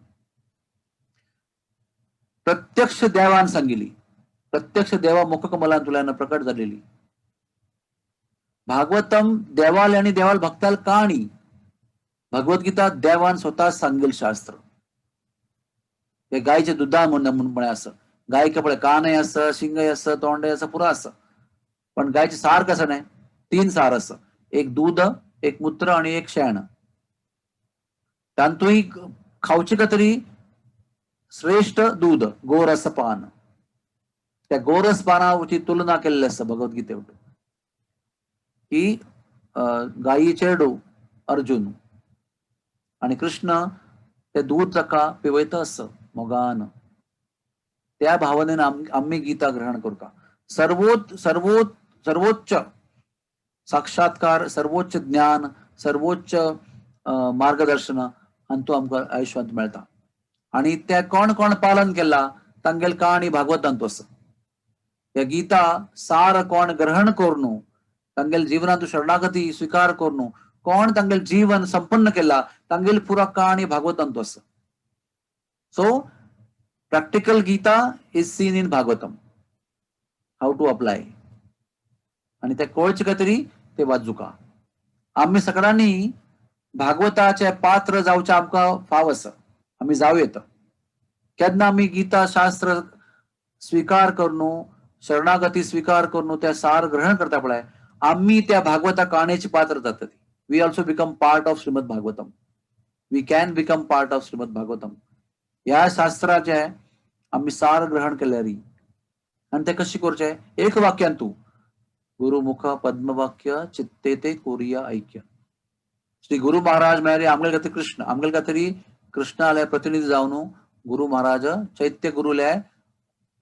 प्रत्यक्ष देवान सांगिली, प्रत्यक्ष देवा मुखकमलान तुल्यान प्रकट झालेली. भागवतम देवाल आणि देवाल भक्ताल कहाणी, भगवद्गीता देवान स्वतः सांगेल शास्त्र. ते गायचे दुधा म्हणून म्हणे असं गाय कपडे कानय असं शिंगय असं तोंडय असं पुरा असं, पण गायचे सार कसं नाही, 3 सार असं, एक दूध, एक मूत्र आणि एक शेण. तांतूय खावचे का तरी श्रेष्ठ दूध गोरस पान. त्या गोरस पानाची तुलना केलेली असतं भगवद्गीतेवर की गायी चेडू अर्जुन आणि कृष्ण ते दूध ताका पिवयता असं मोगान. त्या भावनेन आम्ही गीता ग्रहण करू का. सर्वोच्च साक्षात्कार, सर्वोच्च ज्ञान, सर्वोच्च मार्गदर्शन हांतू आमकां आयुष्यांत मेळटा. आणि त्या कोण कोण पालन केला तांगेल कहाणी भागवतांत आसा. ह्या गीता सार कोण ग्रहण करून तांगेल जीवनांत शरणागती स्वीकार करून कोण तांगेल जीवन संपन्न केला तांगेल पुरा कहाणी भागवतांत आसा. So practical Gita is seen in Bhagavatam, how to apply. आनी ते कळचे खातीर ते वाचुका. आमी सगळ्यांनी भागवताचे पात्र जावचें आमकां फाव आसा, आमी जावं येता. केन्ना आमी गीता शास्त्र स्वीकार करून, शरणागती स्वीकार करून त्या सार ग्रहण करता पळय, आमी त्या भागवता काणयेचे पात्र जाता. We also become part of Shrimad Bhagavatam. We can become part of Shrimad Bhagavatam. ह्या शास्त्राचे आमी सार ग्रहण केल्यार आनी ते कशें करचें? एक वाक्यान तूं गुरुमुख पद्मवाक्य चित्ते ते कोरिया ऐक्य. श्री गुरु महाराज म्हळ्यार आमगेले खातीर कृष्ण, आमगेले खातीर कृष्णाले प्रतिनिधी जावन गुरु महाराज चैत्य गुरुले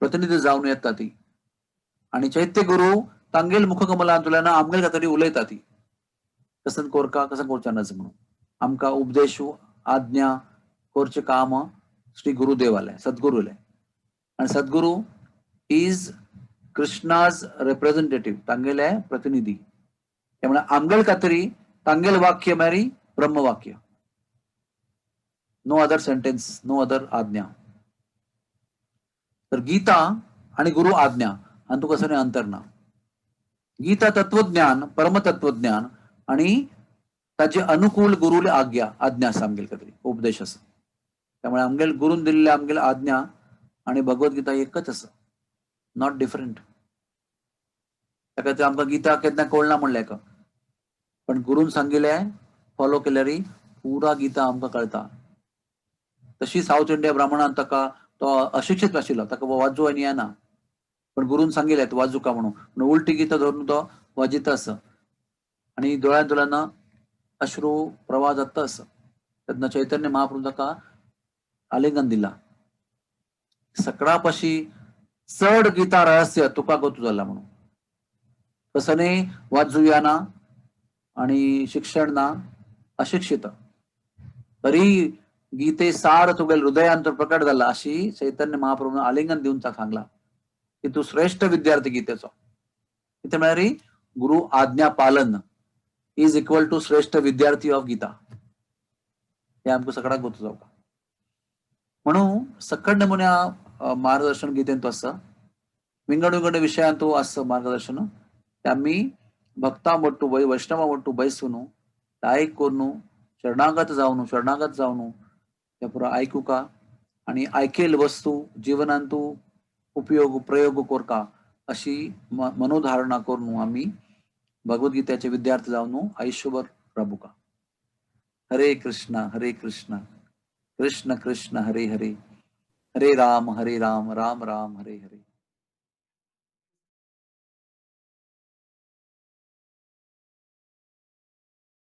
प्रतिनिधी जावन येता ती. आनी चैत्य गुरु तांगेल मुखकमलांतल्यान आमगेले खातीर उलयता ती, कसं कोरका कसं कोरचा नज म्हणून आमकां उपदेशू आज्ञा करचें काम श्री गुरुदेवाले, सद्गुरुले. आनी सद्गुरू is Krishna's representative, तांगेले प्रतिनिधी. त्यामुळे आमगेले खातीर तांगेल वाक्य म्हळ्यार ब्रह्मवाक्य. No other sentence, no other आज्ञा. तर गीता आणि गुरु आज्ञा हातूंत कसलें अंतर ना. गीता तत्वज्ञान, परमतत्वज्ञान आणि ताचे अनुकूल गुरुले आज्ञा, आज्ञा आसा आमगेले खातीर, उपदेश आसा. त्यामुळे आमगेल गुरून दिल्ले आमगेले आज्ञा आणि भगवद्गीता एकच आसा, not different. ताका खातीर आमकां गीता केन्ना कळना म्हणलें का, पण गुरून सांगिल्लें फॉलो केल्यार पुरा गीता आमकां कळटा. तशी सावथ इंडिया ब्राह्मणान ताका तो अशिक्षीत आशिल्लो, ताका वाजू आनी येना, पण गुरून सांगिल्लें तूं वाजूका म्हणून, पूण उलटी गीता धरून तो वाजिता आसा आनी दोळ्यान दोळ्यान अश्रू प्रवाह जाता आसा. तेन्ना चैतन्य महाप्रभू ताका आलिंगन दिला. सगळ्या पाशी चड गीता रहस्य तुका गोतू जाला म्हणून. कसने वाजूया ना आणि शिक्षण ना, अशिक्षित, तरी गीते सार तुगेल हृदयांतर प्रकट झाला अशी चैतन्य महाप्रभून आलिंगन दिवन ताका सांगला की तू श्रेष्ठ विद्यार्थी गीतेचो. कितें म्हळ्यार गुरु आज्ञा पालन is equal to श्रेष्ठ विद्यार्थी ऑफ गीता. हे आमकां सगळ्यांक गोतू जावका. म्हणून सकट नमुन्या मार्गदर्शन गीतेंत आसा, विंगड विंगड विशयांतू आसा मार्गदर्शन. ते आमी भक्ता मट्टू वैष्णवा मट्टू बैसून आयक करून शरणागत जावन, शरणागत जावन ते पुरा आयकुका आणि आयकेल वस्तू जीवनांतू उपयोग प्रयोग कोरका अशी मनोधारणा करून आमी भगवद्गीतेचे विद्यार्थी जावन आयुष्यभर राबुका. हरे कृष्ण हरे कृष्ण कृष्ण कृष्ण हरे हरे, हरे राम हरे राम राम राम हरे हरे.